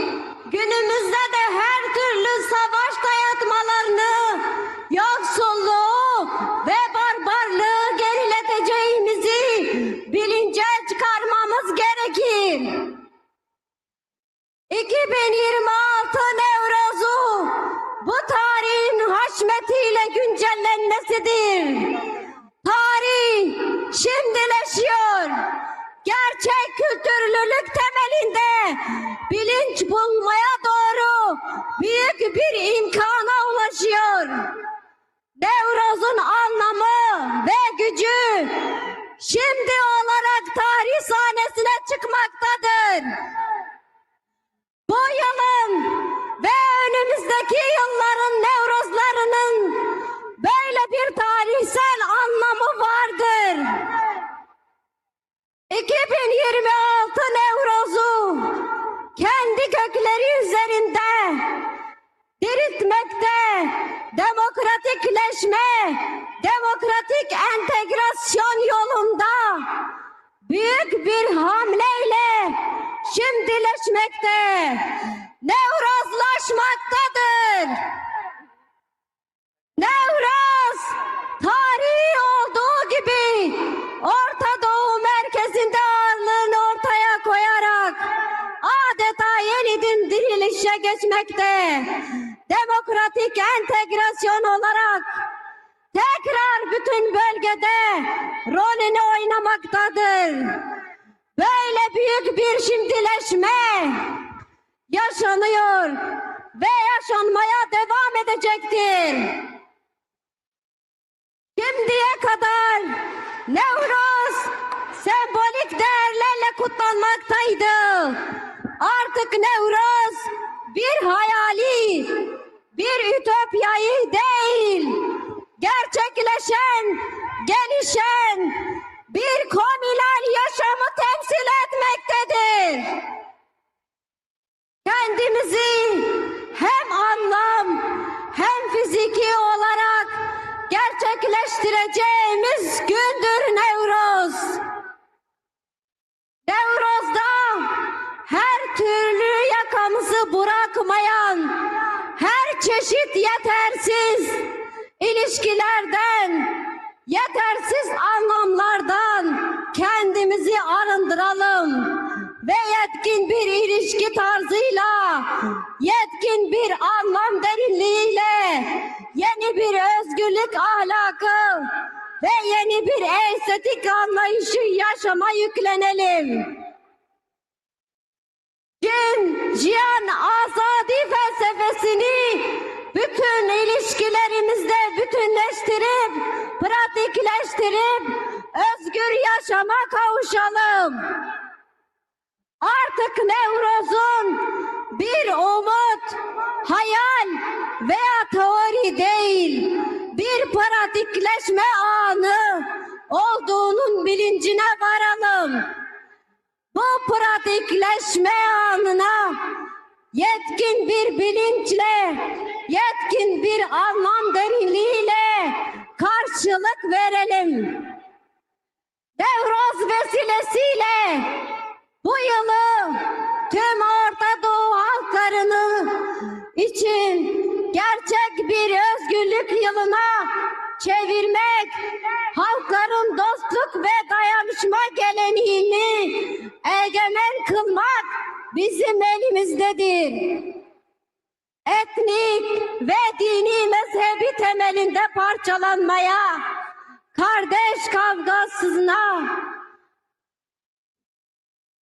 günümüzde de her türlü savaş dayatmalarını, yoksulluğu ve barbarlığı gerileteceğimizi bilince çıkarmamız gerekir. iki bin yirmi altı Nevroz'u bu tarihin haşmetiyle güncellenmesidir. gerçek kültürlülük temelinde bilinç bulmaya doğru büyük bir imkana ulaşıyor. Nevroz'un anlamı ve gücü şimdi olarak tarih sahnesine çıkmaktadır. Bu yılın ve önümüzdeki yılların Nevrozlarının böyle bir tarihsel anlamı vardır. iki bin yirmi altı Nevroz'u kendi kökleri üzerinde diriltmekte, demokratikleşme, demokratik entegrasyon yolunda büyük bir hamleyle şimdileşmekte, Nevrozlaşmaktadır. Newroz, tarihi olduğu gibi Orta Doğu merkezinde ağırlığını ortaya koyarak adeta yeniden dirilişe geçmekte, demokratik entegrasyon olarak tekrar bütün bölgede rolünü oynamaktadır. Böyle büyük bir şimdileşme yaşanıyor ve yaşanmaya devam edecektir. Şimdiye kadar Newroz sembolik değerlerle kutlanmaktaydı. Artık Newroz bir hayali, bir ütopyayı değil, gerçekleşen, gelişen bir komünal yaşamı temsil etmektedir. Kendimizi hem anlam hem fiziki olarak gerçekleştireceğimiz gündür Newroz. Newroz'da her türlü yakamızı bırakmayan, her çeşit yetersiz ilişkilerden, yetersiz anlamlardan kendimizi arındıralım ve yetkin bir ilişki tarzıyla, yetkin bir anlam derinliğiyle yeni bir özgürlük ahlakı ve yeni bir estetik anlayışı yaşama yüklenelim. Cin, cihan, azadi felsefesini bütün ilişkilerimizde bütünleştirip, pratikleştirip özgür yaşama kavuşalım. Artık Nevroz'un bir umut, hayal veya teori değil, bir pratikleşme anı olduğunun bilincine varalım. Bu pratikleşme anına yetkin bir bilinçle, yetkin bir anlam derinliğiyle karşılık verelim. Newroz vesilesiyle bu yılı tüm Orta Doğu halklarını için gerçek bir özgürlük yılına çevirmek, halkların dostluk ve dayanışma geleneğini egemen kılmak bizim elimizdedir. Etnik ve dini mezhebi temelinde parçalanmaya, kardeş kavgasına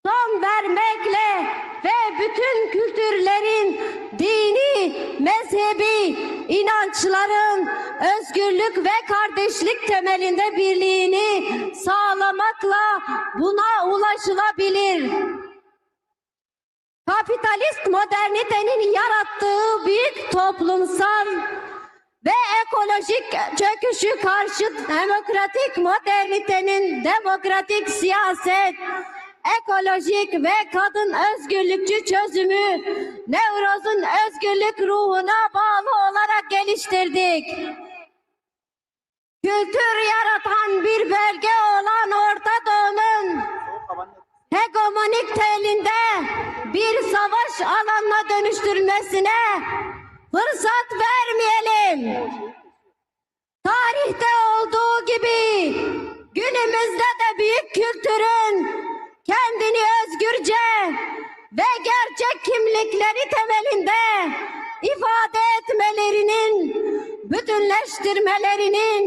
son vermekle ve bütün kültürlerin, dini, mezhebi, inançların özgürlük ve kardeşlik temelinde birliğini sağlamakla buna ulaşılabilir. Kapitalist modernitenin yarattığı büyük toplumsal ve ekolojik çöküşü karşı demokratik modernitenin demokratik siyaset, ekolojik ve kadın özgürlükçü çözümü Nevroz'un özgürlük ruhuna bağlı olarak geliştirdik. Kültür yaratan bir bölge olan Orta Doğu'nun hegemonik telinde bir savaş alanına dönüştürmesine fırsat vermeyelim. Tarihte olduğu gibi günümüzde de büyük kültürün kendini özgürce ve gerçek kimlikleri temelinde ifade etmelerinin, bütünleştirmelerinin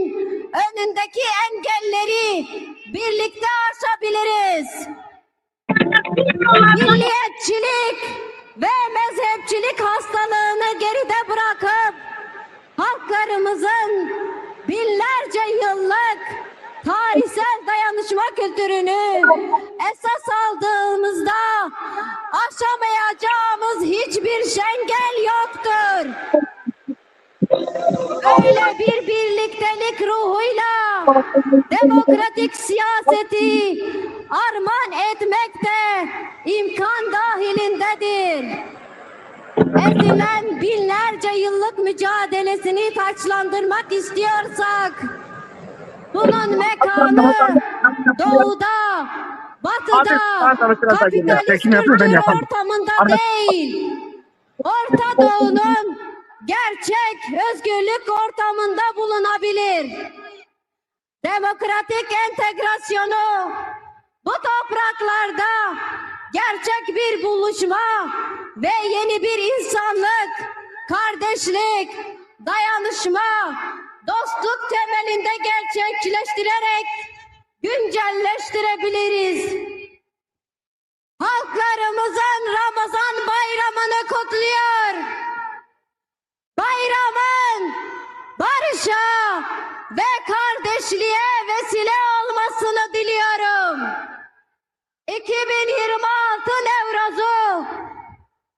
önündeki engelleri birlikte aşabiliriz. Milliyetçilik ve mezhepçilik hastalığını geride bırakıp halklarımızın binlerce yıllık tarihsel dayanışma kültürünü esas aldığımızda aşamayacağımız hiçbir şengel yoktur. Böyle bir birliktelik ruhuyla demokratik siyaseti armağan etmek de imkan dahilindedir. Ezilen binlerce yıllık mücadelesini taçlandırmak istiyorsak, bunun mekanı doğuda, batıda, kapitalist kültür ortamında değil, Orta Doğu'nun gerçek özgürlük ortamında bulunabilir. Demokratik entegrasyonu bu topraklarda gerçek bir buluşma ve yeni bir insanlık, kardeşlik, dayanışma, dostluk temelinde gerçekleştirerek güncelleştirebiliriz. Halklarımızın Ramazan bayramını kutluyor. Bayramın barışa ve kardeşliğe vesile olmasını diliyorum. iki bin yirmi altı Nevroz'u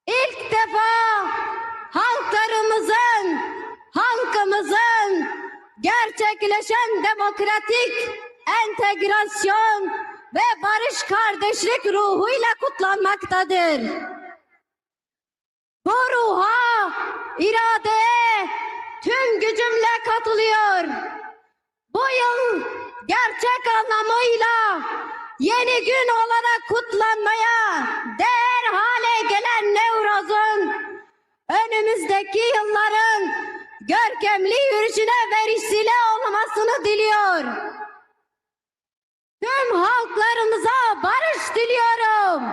ilk defa halklarımızın, halkımızın gerçekleşen demokratik entegrasyon ve barış kardeşlik ruhuyla kutlanmaktadır. Bu ruha, iradeye tüm gücümle katılıyor. Bu yıl gerçek anlamıyla yeni gün olarak kutlanmaya değer hale gelen Nevroz'un önümüzdeki yılların görkemli yürüyüşüne vesile olmasını diliyor. Tüm halklarımıza barış diliyorum.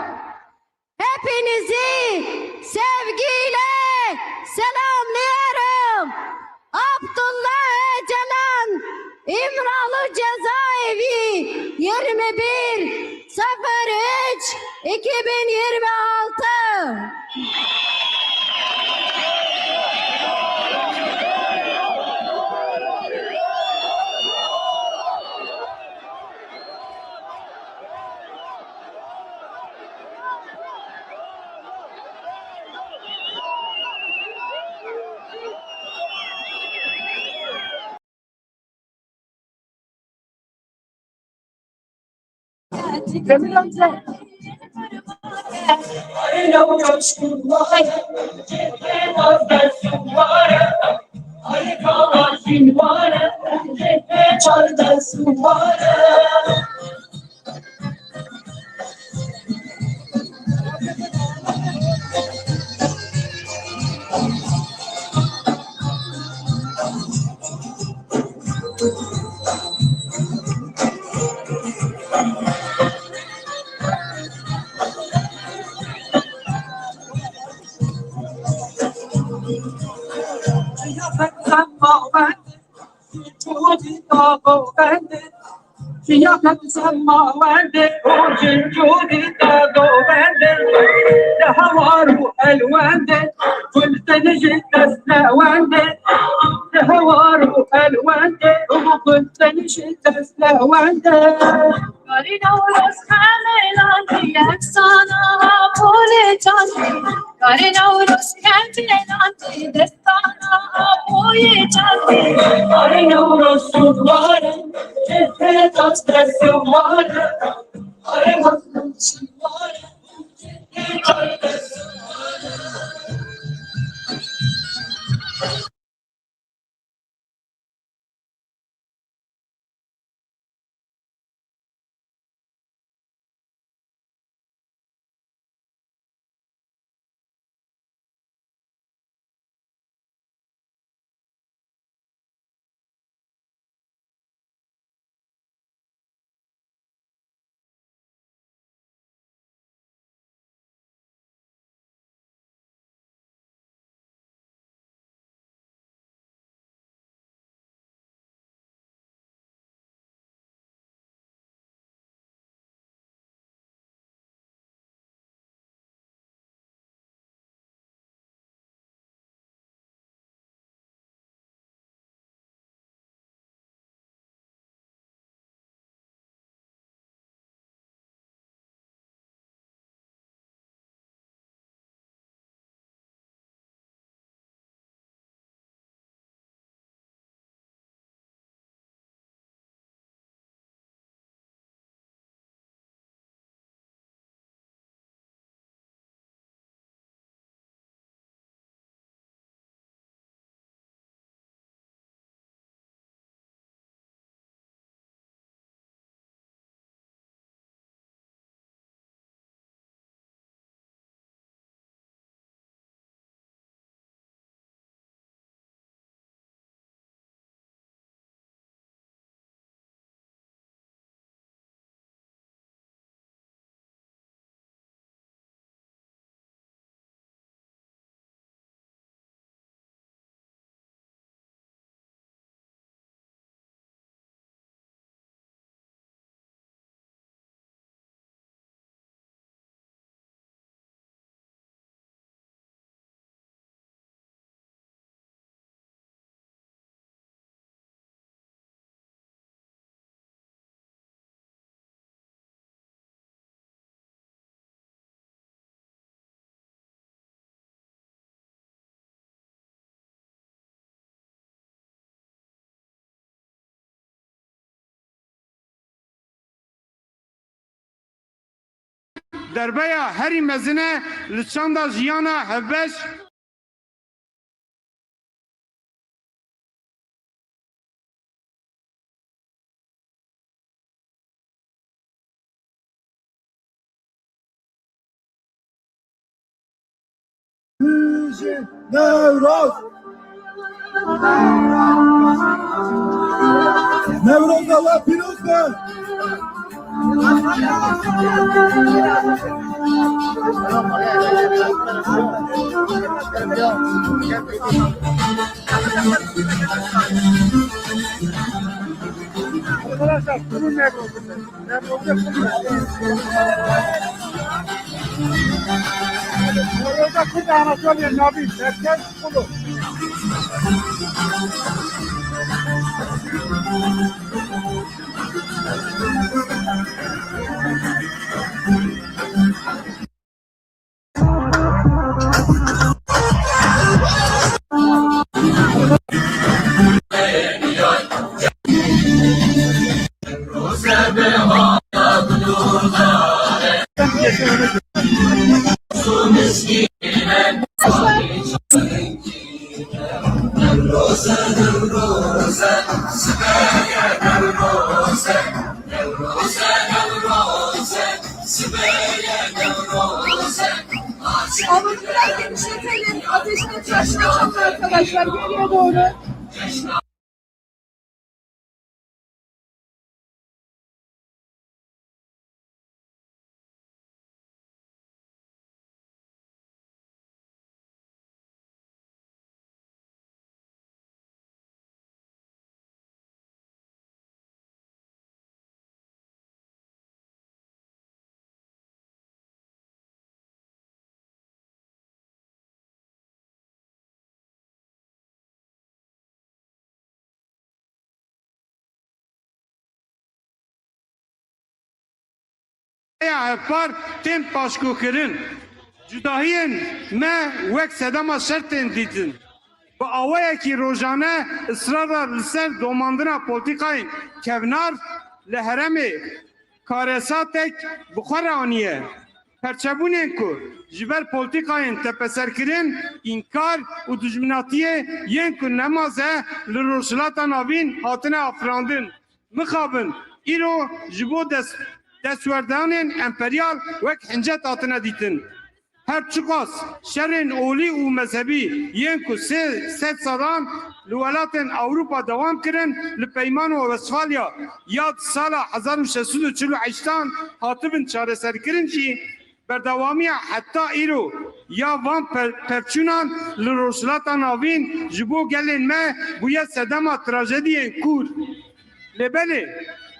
Hepinizi sevgiyle selamlıyorum. Abdullah Öcalan, İmralı Cezaevi, yirmi bir sıfır üç iki bin yirmi altı. Şiyaket semawende, o cincûdî te govende, di hewar û elwende, gul tenê jî destnewende, di hewar û elwende, û gul tenê jî destnewende. Karî Newroz hemelan di yeksana polê çandî. Karê Newroz kendiye nandî destana apoyê çandî. Karê Newroz sûdware, cihê tas destware. Karê Newroz sûdware, cihê tas destware. Derbeya herî mezin e li çanda jiyana hevbeş. Bijî Newroz! Newroza we pîroz be! Arkadaşlar, durun ne oldu? Ne oldu? Orada Kuzey Anatolia'nın abi, merkez Kulu. Alanı biraz genişletelim. Ateşin etrafına çapın arkadaşlar. Geriye doğru. Rêya hevpar tên paşguhkirin. Cudahiyên me wek sedema şer tên dîtin. Bi awayekî rojane israra li ser domandina polîtîkayên kevnar li herêmê karesatek bi xwe re aniye. Perçebûnên ku ji ber polîtîkayên tepeserkirin, înkar û dijminatiyê yên ku nemaze li Rojhilata Navîn hatine afirandin, mixabin îro ji bo dest, destwerdanên emperyal wek hincet hatine dîtin. Her çiqas şerên olî û mezhebî yên ku sê sed salan li welatên Ewropa dewam kirin, li Peymana Westfalya ya di sala hezar û şeş sed û çil û heştan hatibin çareserkirin jî, berdewamiya heta îro ya van pe-, pevçûnan li Rojhilata Navîn ji bo gelên me bûye sedema trajediyên kûr. Lê belê,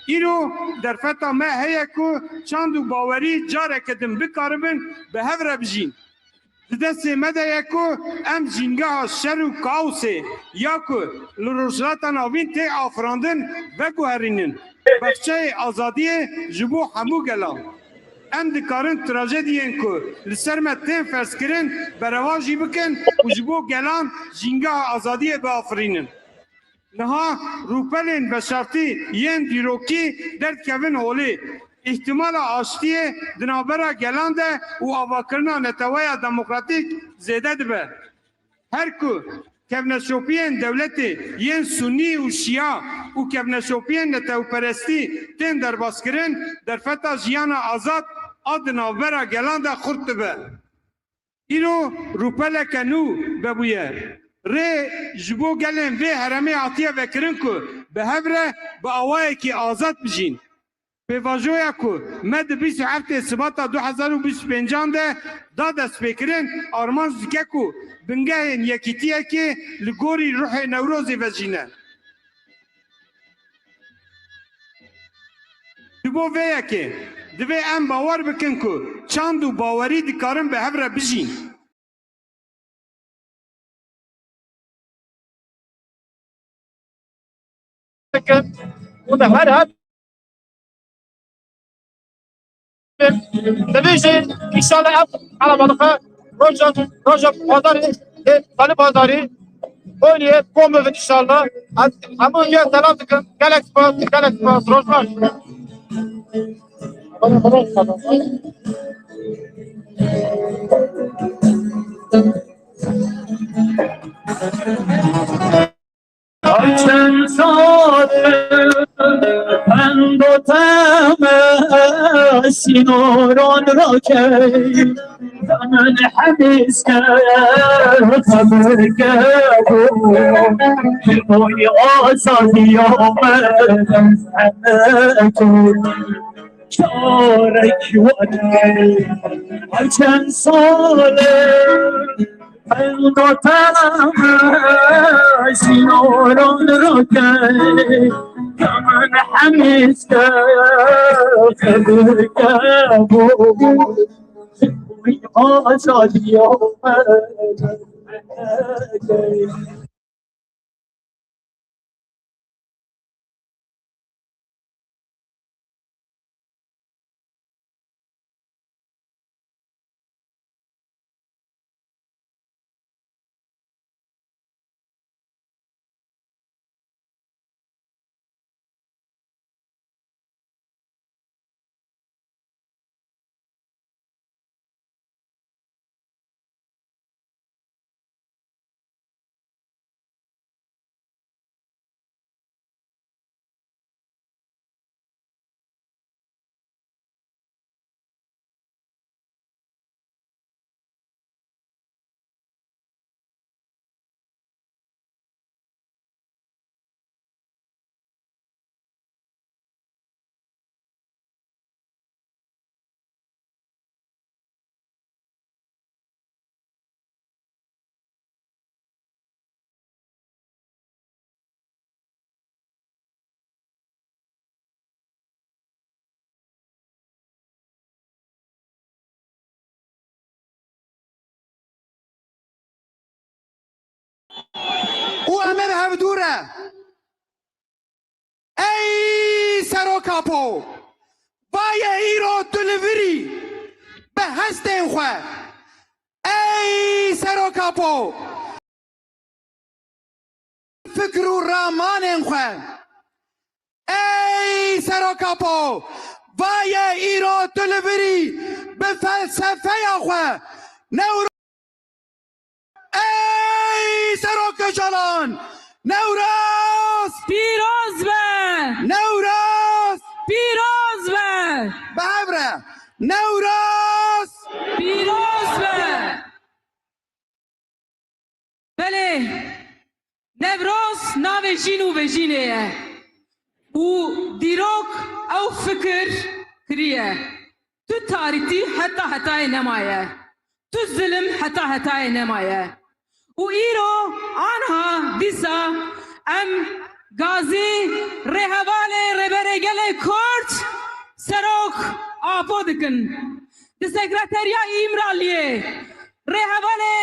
îro derfeta me heye ku çand û bawerî careke din bikaribin bi hev re bijîn. Di destê me de ye ku em jîngeha şer û kaosê ya ku li Rojhilata Navîn tê afirandin veguherînin. Baxçeyê azadiyê ji bo hemû gelan. Em dikarin trajediyên ku li ser me tên ferzkirin berevajî bikin û ji bo gelan jîngeha azadiyê biafirînin. Niha rûpelên veşartî yên dîrokî derdikevin holê. Îhtimala aştiyê di navbera gelan de û avakirina neteweya demokratîk zêde dibe. Her ku kevneşopiyên dewletê yên sunî û şîa û kevneşopiyên netewperestî tên derbaskirin, derfeta jiyana azad a di navbera gelan de xurt dibe. Îro rûpeleke nû vebûye. Rê ji bo gelên vê herêmê hatiye vekirin ku bi hev re bi awayekî azad bijîn. Pêvajoya ku me di bîst û heftê Sibata du hezar û bîst û pêncan de da destpêkirin, armanc dike ku bingehên yekîtiyekê li gorî ruhê Newrozê vejîne. Ji bo vê yekê divê em bawer bikin ku çand û bawerî dikarin bi hev re bijîn. Dikin û di her her Divê jî înşallah ev kalabalixê roja, roja pazarê, ê, salê pazarê, Holiyê kom bibin înşallah. Ez hemû yê selam dikim. Gelek spas, gelek spas. Roj baş. Çend sal pendo teme sînoran rakey, min hemîz ke xebir ke bo, oy azadiya me heme kir. Çarek were her çend sale Elda teme sînoran rakey, min hemîz ke xebir ke bo, azadiya me. Û em ê bi hev dû re. Ey Serok Apo, va ye îro tu li vir î bi hestên xwe. Ey Serok Apo, fikr û ramanên xwe. Ey Serok Apo, va ye îro tu li vir î bi felsefeya xwe. Newro Ey Serok Ocalan! Newroz! Pîroz be! Newroz! Pîroz be! Bi hev re! Newroz! Pîroz be! Belê, Newroz navê jîn û vejînê ye û dîrok ew fikir kiriye. Tu tarîtî heta hetayê nemaye. Tu zilim heta hetayê nemaye. Û îro anha dîsa em gazî rêhevalê Rêberê Gelê Kurd Serok Apo dikin. Di Sekreteriya Îmraliyê Rêhevalê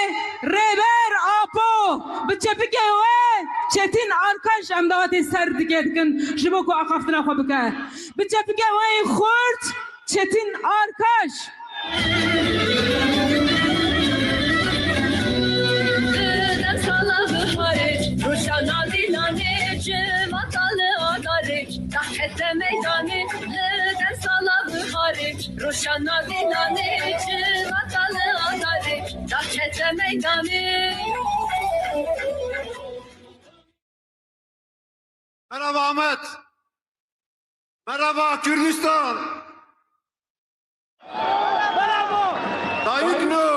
Rêber Apo bi çepikê wê Çetin Arkaş em dawetê ser dikê dikin ji bo ku axaftina xwe bike. Bi çepikê wê yên xurt Çetin Arkaş. Demsala biharê, rojana dîlanê, civata li adarê, dahkete meydanê, li demsala biharê, rojana dîlanê, civata li adarê, dahkete meydanê. Merhaba Ahmet. Merhaba Kürdistan. Dayik no.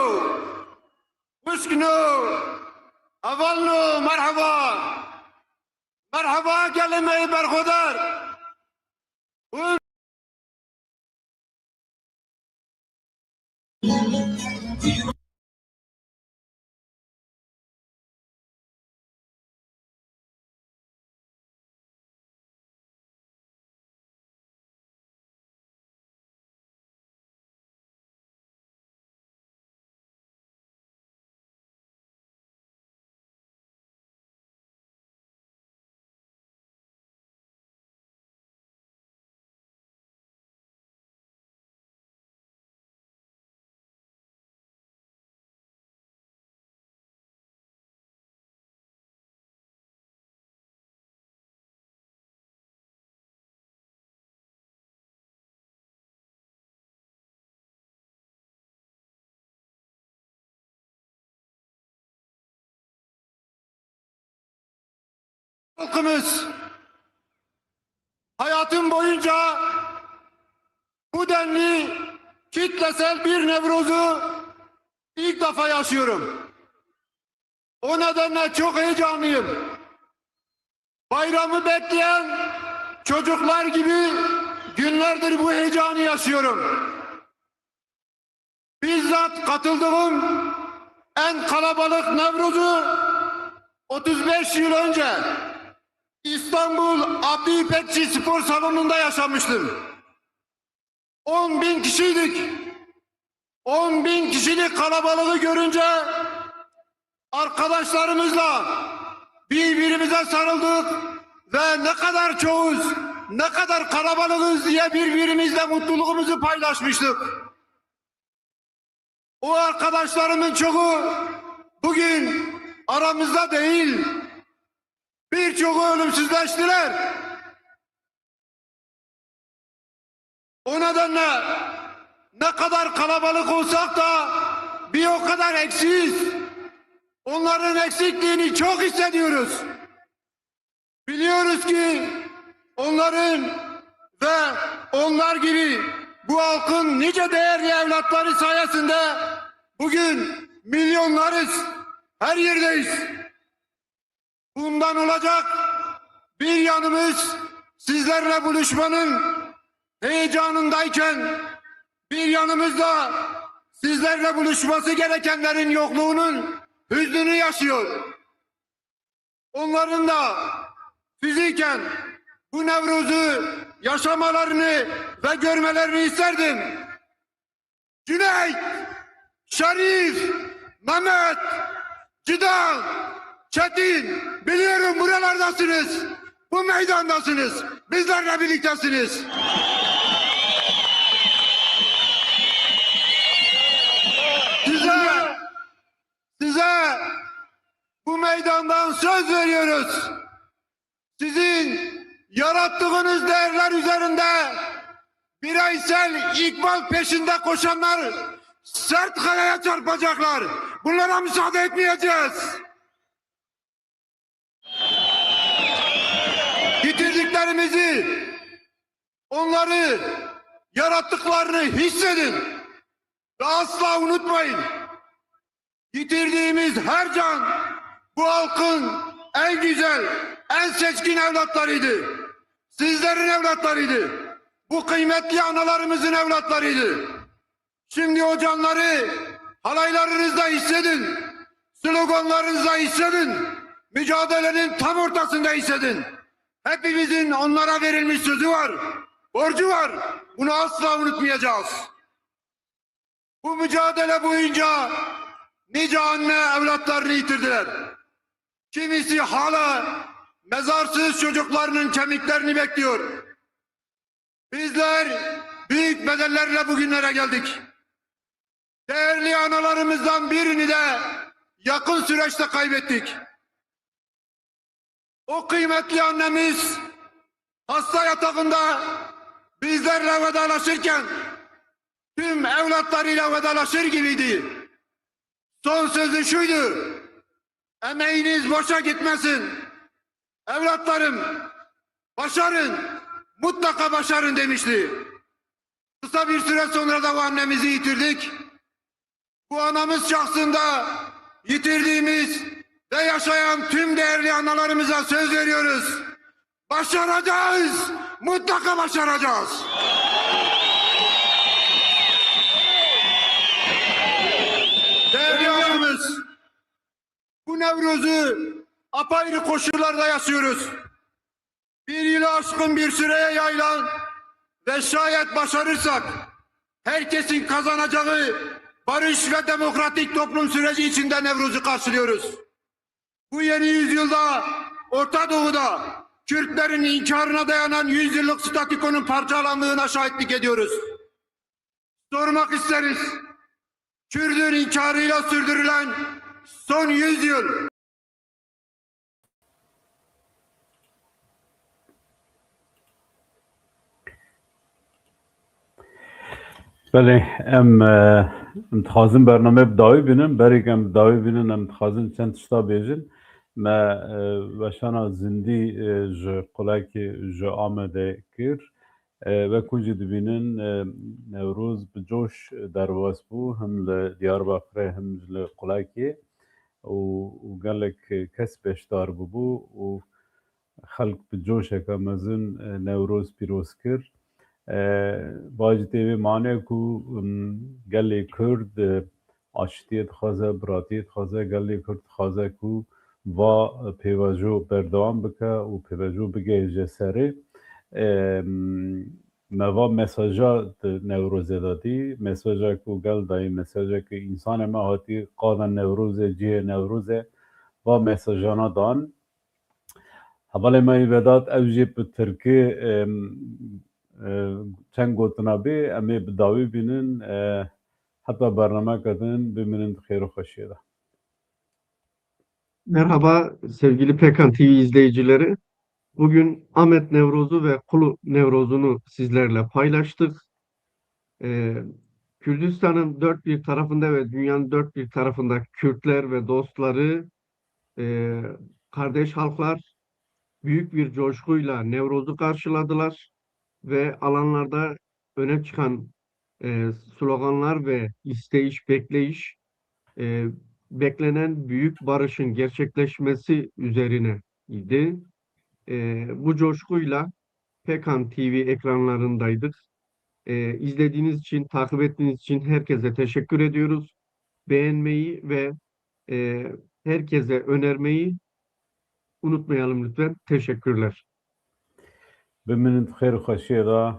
Wişk no. Heval no. Merhaba. Merhaba gelê me yê berxwedar. Halkımız, hayatım boyunca bu denli kitlesel bir Nevruz'u ilk defa yaşıyorum. O nedenle çok heyecanlıyım. Bayramı bekleyen çocuklar gibi günlerdir bu heyecanı yaşıyorum. Bizzat katıldığım en kalabalık Nevruz'u otuz beş yıl önce İstanbul Abdi İpekçi Spor Salonu'nda yaşamıştım. On bin kişiydik. On bin kişilik kalabalığı görünce arkadaşlarımızla birbirimize sarıldık ve ne kadar çoğuz, ne kadar kalabalığız diye birbirimizle mutluluğumuzu paylaşmıştık. O arkadaşlarımın çoğu bugün aramızda değil. Birçoğu ölümsüzleştiler. O nedenle ne kadar kalabalık olsak da bir o kadar eksiyiz. Onların eksikliğini çok hissediyoruz. Biliyoruz ki onların ve onlar gibi bu halkın nice değerli evlatları sayesinde bugün milyonlarız, her yerdeyiz. Bundan olacak bir yanımız sizlerle buluşmanın heyecanındayken bir yanımız da sizlerle buluşması gerekenlerin yokluğunun hüznünü yaşıyor. Onların da fiziken bu Nevruz'u yaşamalarını ve görmelerini isterdim. Cüneyt, Şerif, Mehmet, Cida, Çetin, biliyorum buralardasınız. Bu meydandasınız. Bizlerle birliktesiniz. Size, size bu meydandan söz veriyoruz. Sizin yarattığınız değerler üzerinde bireysel ikbal peşinde koşanlar sert kayaya çarpacaklar. Bunlara müsaade etmeyeceğiz. Getirdiklerimizi, onları yarattıklarını hissedin ve asla unutmayın. Yitirdiğimiz her can bu halkın en güzel, en seçkin evlatlarıydı. Sizlerin evlatlarıydı. Bu kıymetli analarımızın evlatlarıydı. Şimdi o canları halaylarınızda hissedin, sloganlarınızda hissedin, mücadelenin tam ortasında hissedin. Hepimizin onlara verilmiş sözü var, borcu var. Bunu asla unutmayacağız. Bu mücadele boyunca nice anne evlatlarını yitirdiler. Kimisi hala mezarsız çocuklarının kemiklerini bekliyor. Bizler büyük bedellerle bugünlere geldik. Değerli analarımızdan birini de yakın süreçte kaybettik. O kıymetli annemiz hasta yatağında bizlerle vedalaşırken tüm evlatlarıyla vedalaşır gibiydi. Son sözü şuydu: "Emeğiniz boşa gitmesin. Evlatlarım, başarın, mutlaka başarın," demişti. Kısa bir süre sonra da o annemizi yitirdik. Bu anamız şahsında yitirdiğimiz ve yaşayan tüm değerli analarımıza söz veriyoruz. Başaracağız, mutlaka başaracağız. Değerli halkımız, bu Nevruz'u apayrı koşullarda yaşıyoruz. Bir yılı aşkın bir süreye yayılan ve şayet başarırsak herkesin kazanacağı barış ve demokratik toplum süreci içinde Nevruz'u karşılıyoruz. Bu yeni yüzyılda Orta Doğu'da Kürtlerin inkarına dayanan yüzyıllık statükonun parçalandığına şahitlik ediyoruz. Sormak isteriz: Kürdün inkarıyla sürdürülen son yüz yıl Belê, em, e, em dixwazin bername bi dawî bînin. Berê ku em bi dawî bînin, em dixwazin çend tişta bêjin. Me e, weşana zindî e, ji qulekê ji Amedê kir. E, wek hûn jî dibînin, e, Newroz bi coş derbas bû, him li Diyarbakirê, him ji li qulekê û, û gelek kes beşdar bûbû û xelk bi coşeke mezin e, Newroz pîroz kir. E, Bajî tê vê manê ku, em, gelê Kurd, e, aştiyê dixwaze, biratiyê dixwaze, gelê Kurd dixwaze ku va pêvajo berdewam bike û pêvajo bigihêje serê. Em, me va mesaja di Newrozê de dî, mesaja ku gel dayî, mesaja ku însanê me hatî qada Newrozê, cihê Newrozê, va mesajana dan. Hevalê me yî Vedat, ew jî bi tirkî, em, e, çend gotina bê, em ê bi dawî bînin, e, heta bernameke din bimînin di xêr û xweşiyê de. Merhaba sevgili Pekan T V izleyicileri. Bugün Ahmet Nevrozu ve Kulu Nevrozu'nu sizlerle paylaştık. Ee, Kürdistan'ın dört bir tarafında ve dünyanın dört bir tarafında Kürtler ve dostları, e, kardeş halklar büyük bir coşkuyla Nevroz'u karşıladılar ve alanlarda öne çıkan e, sloganlar ve isteyiş, bekleyiş, e, beklenen büyük barışın gerçekleşmesi üzerine idi. E, bu coşkuyla Pekan T V ekranlarındaydık. E, izlediğiniz için, takip ettiğiniz için herkese teşekkür ediyoruz. Beğenmeyi ve e, herkese önermeyi unutmayalım lütfen. Teşekkürler. Bimînin di xêr û xweşiyê de.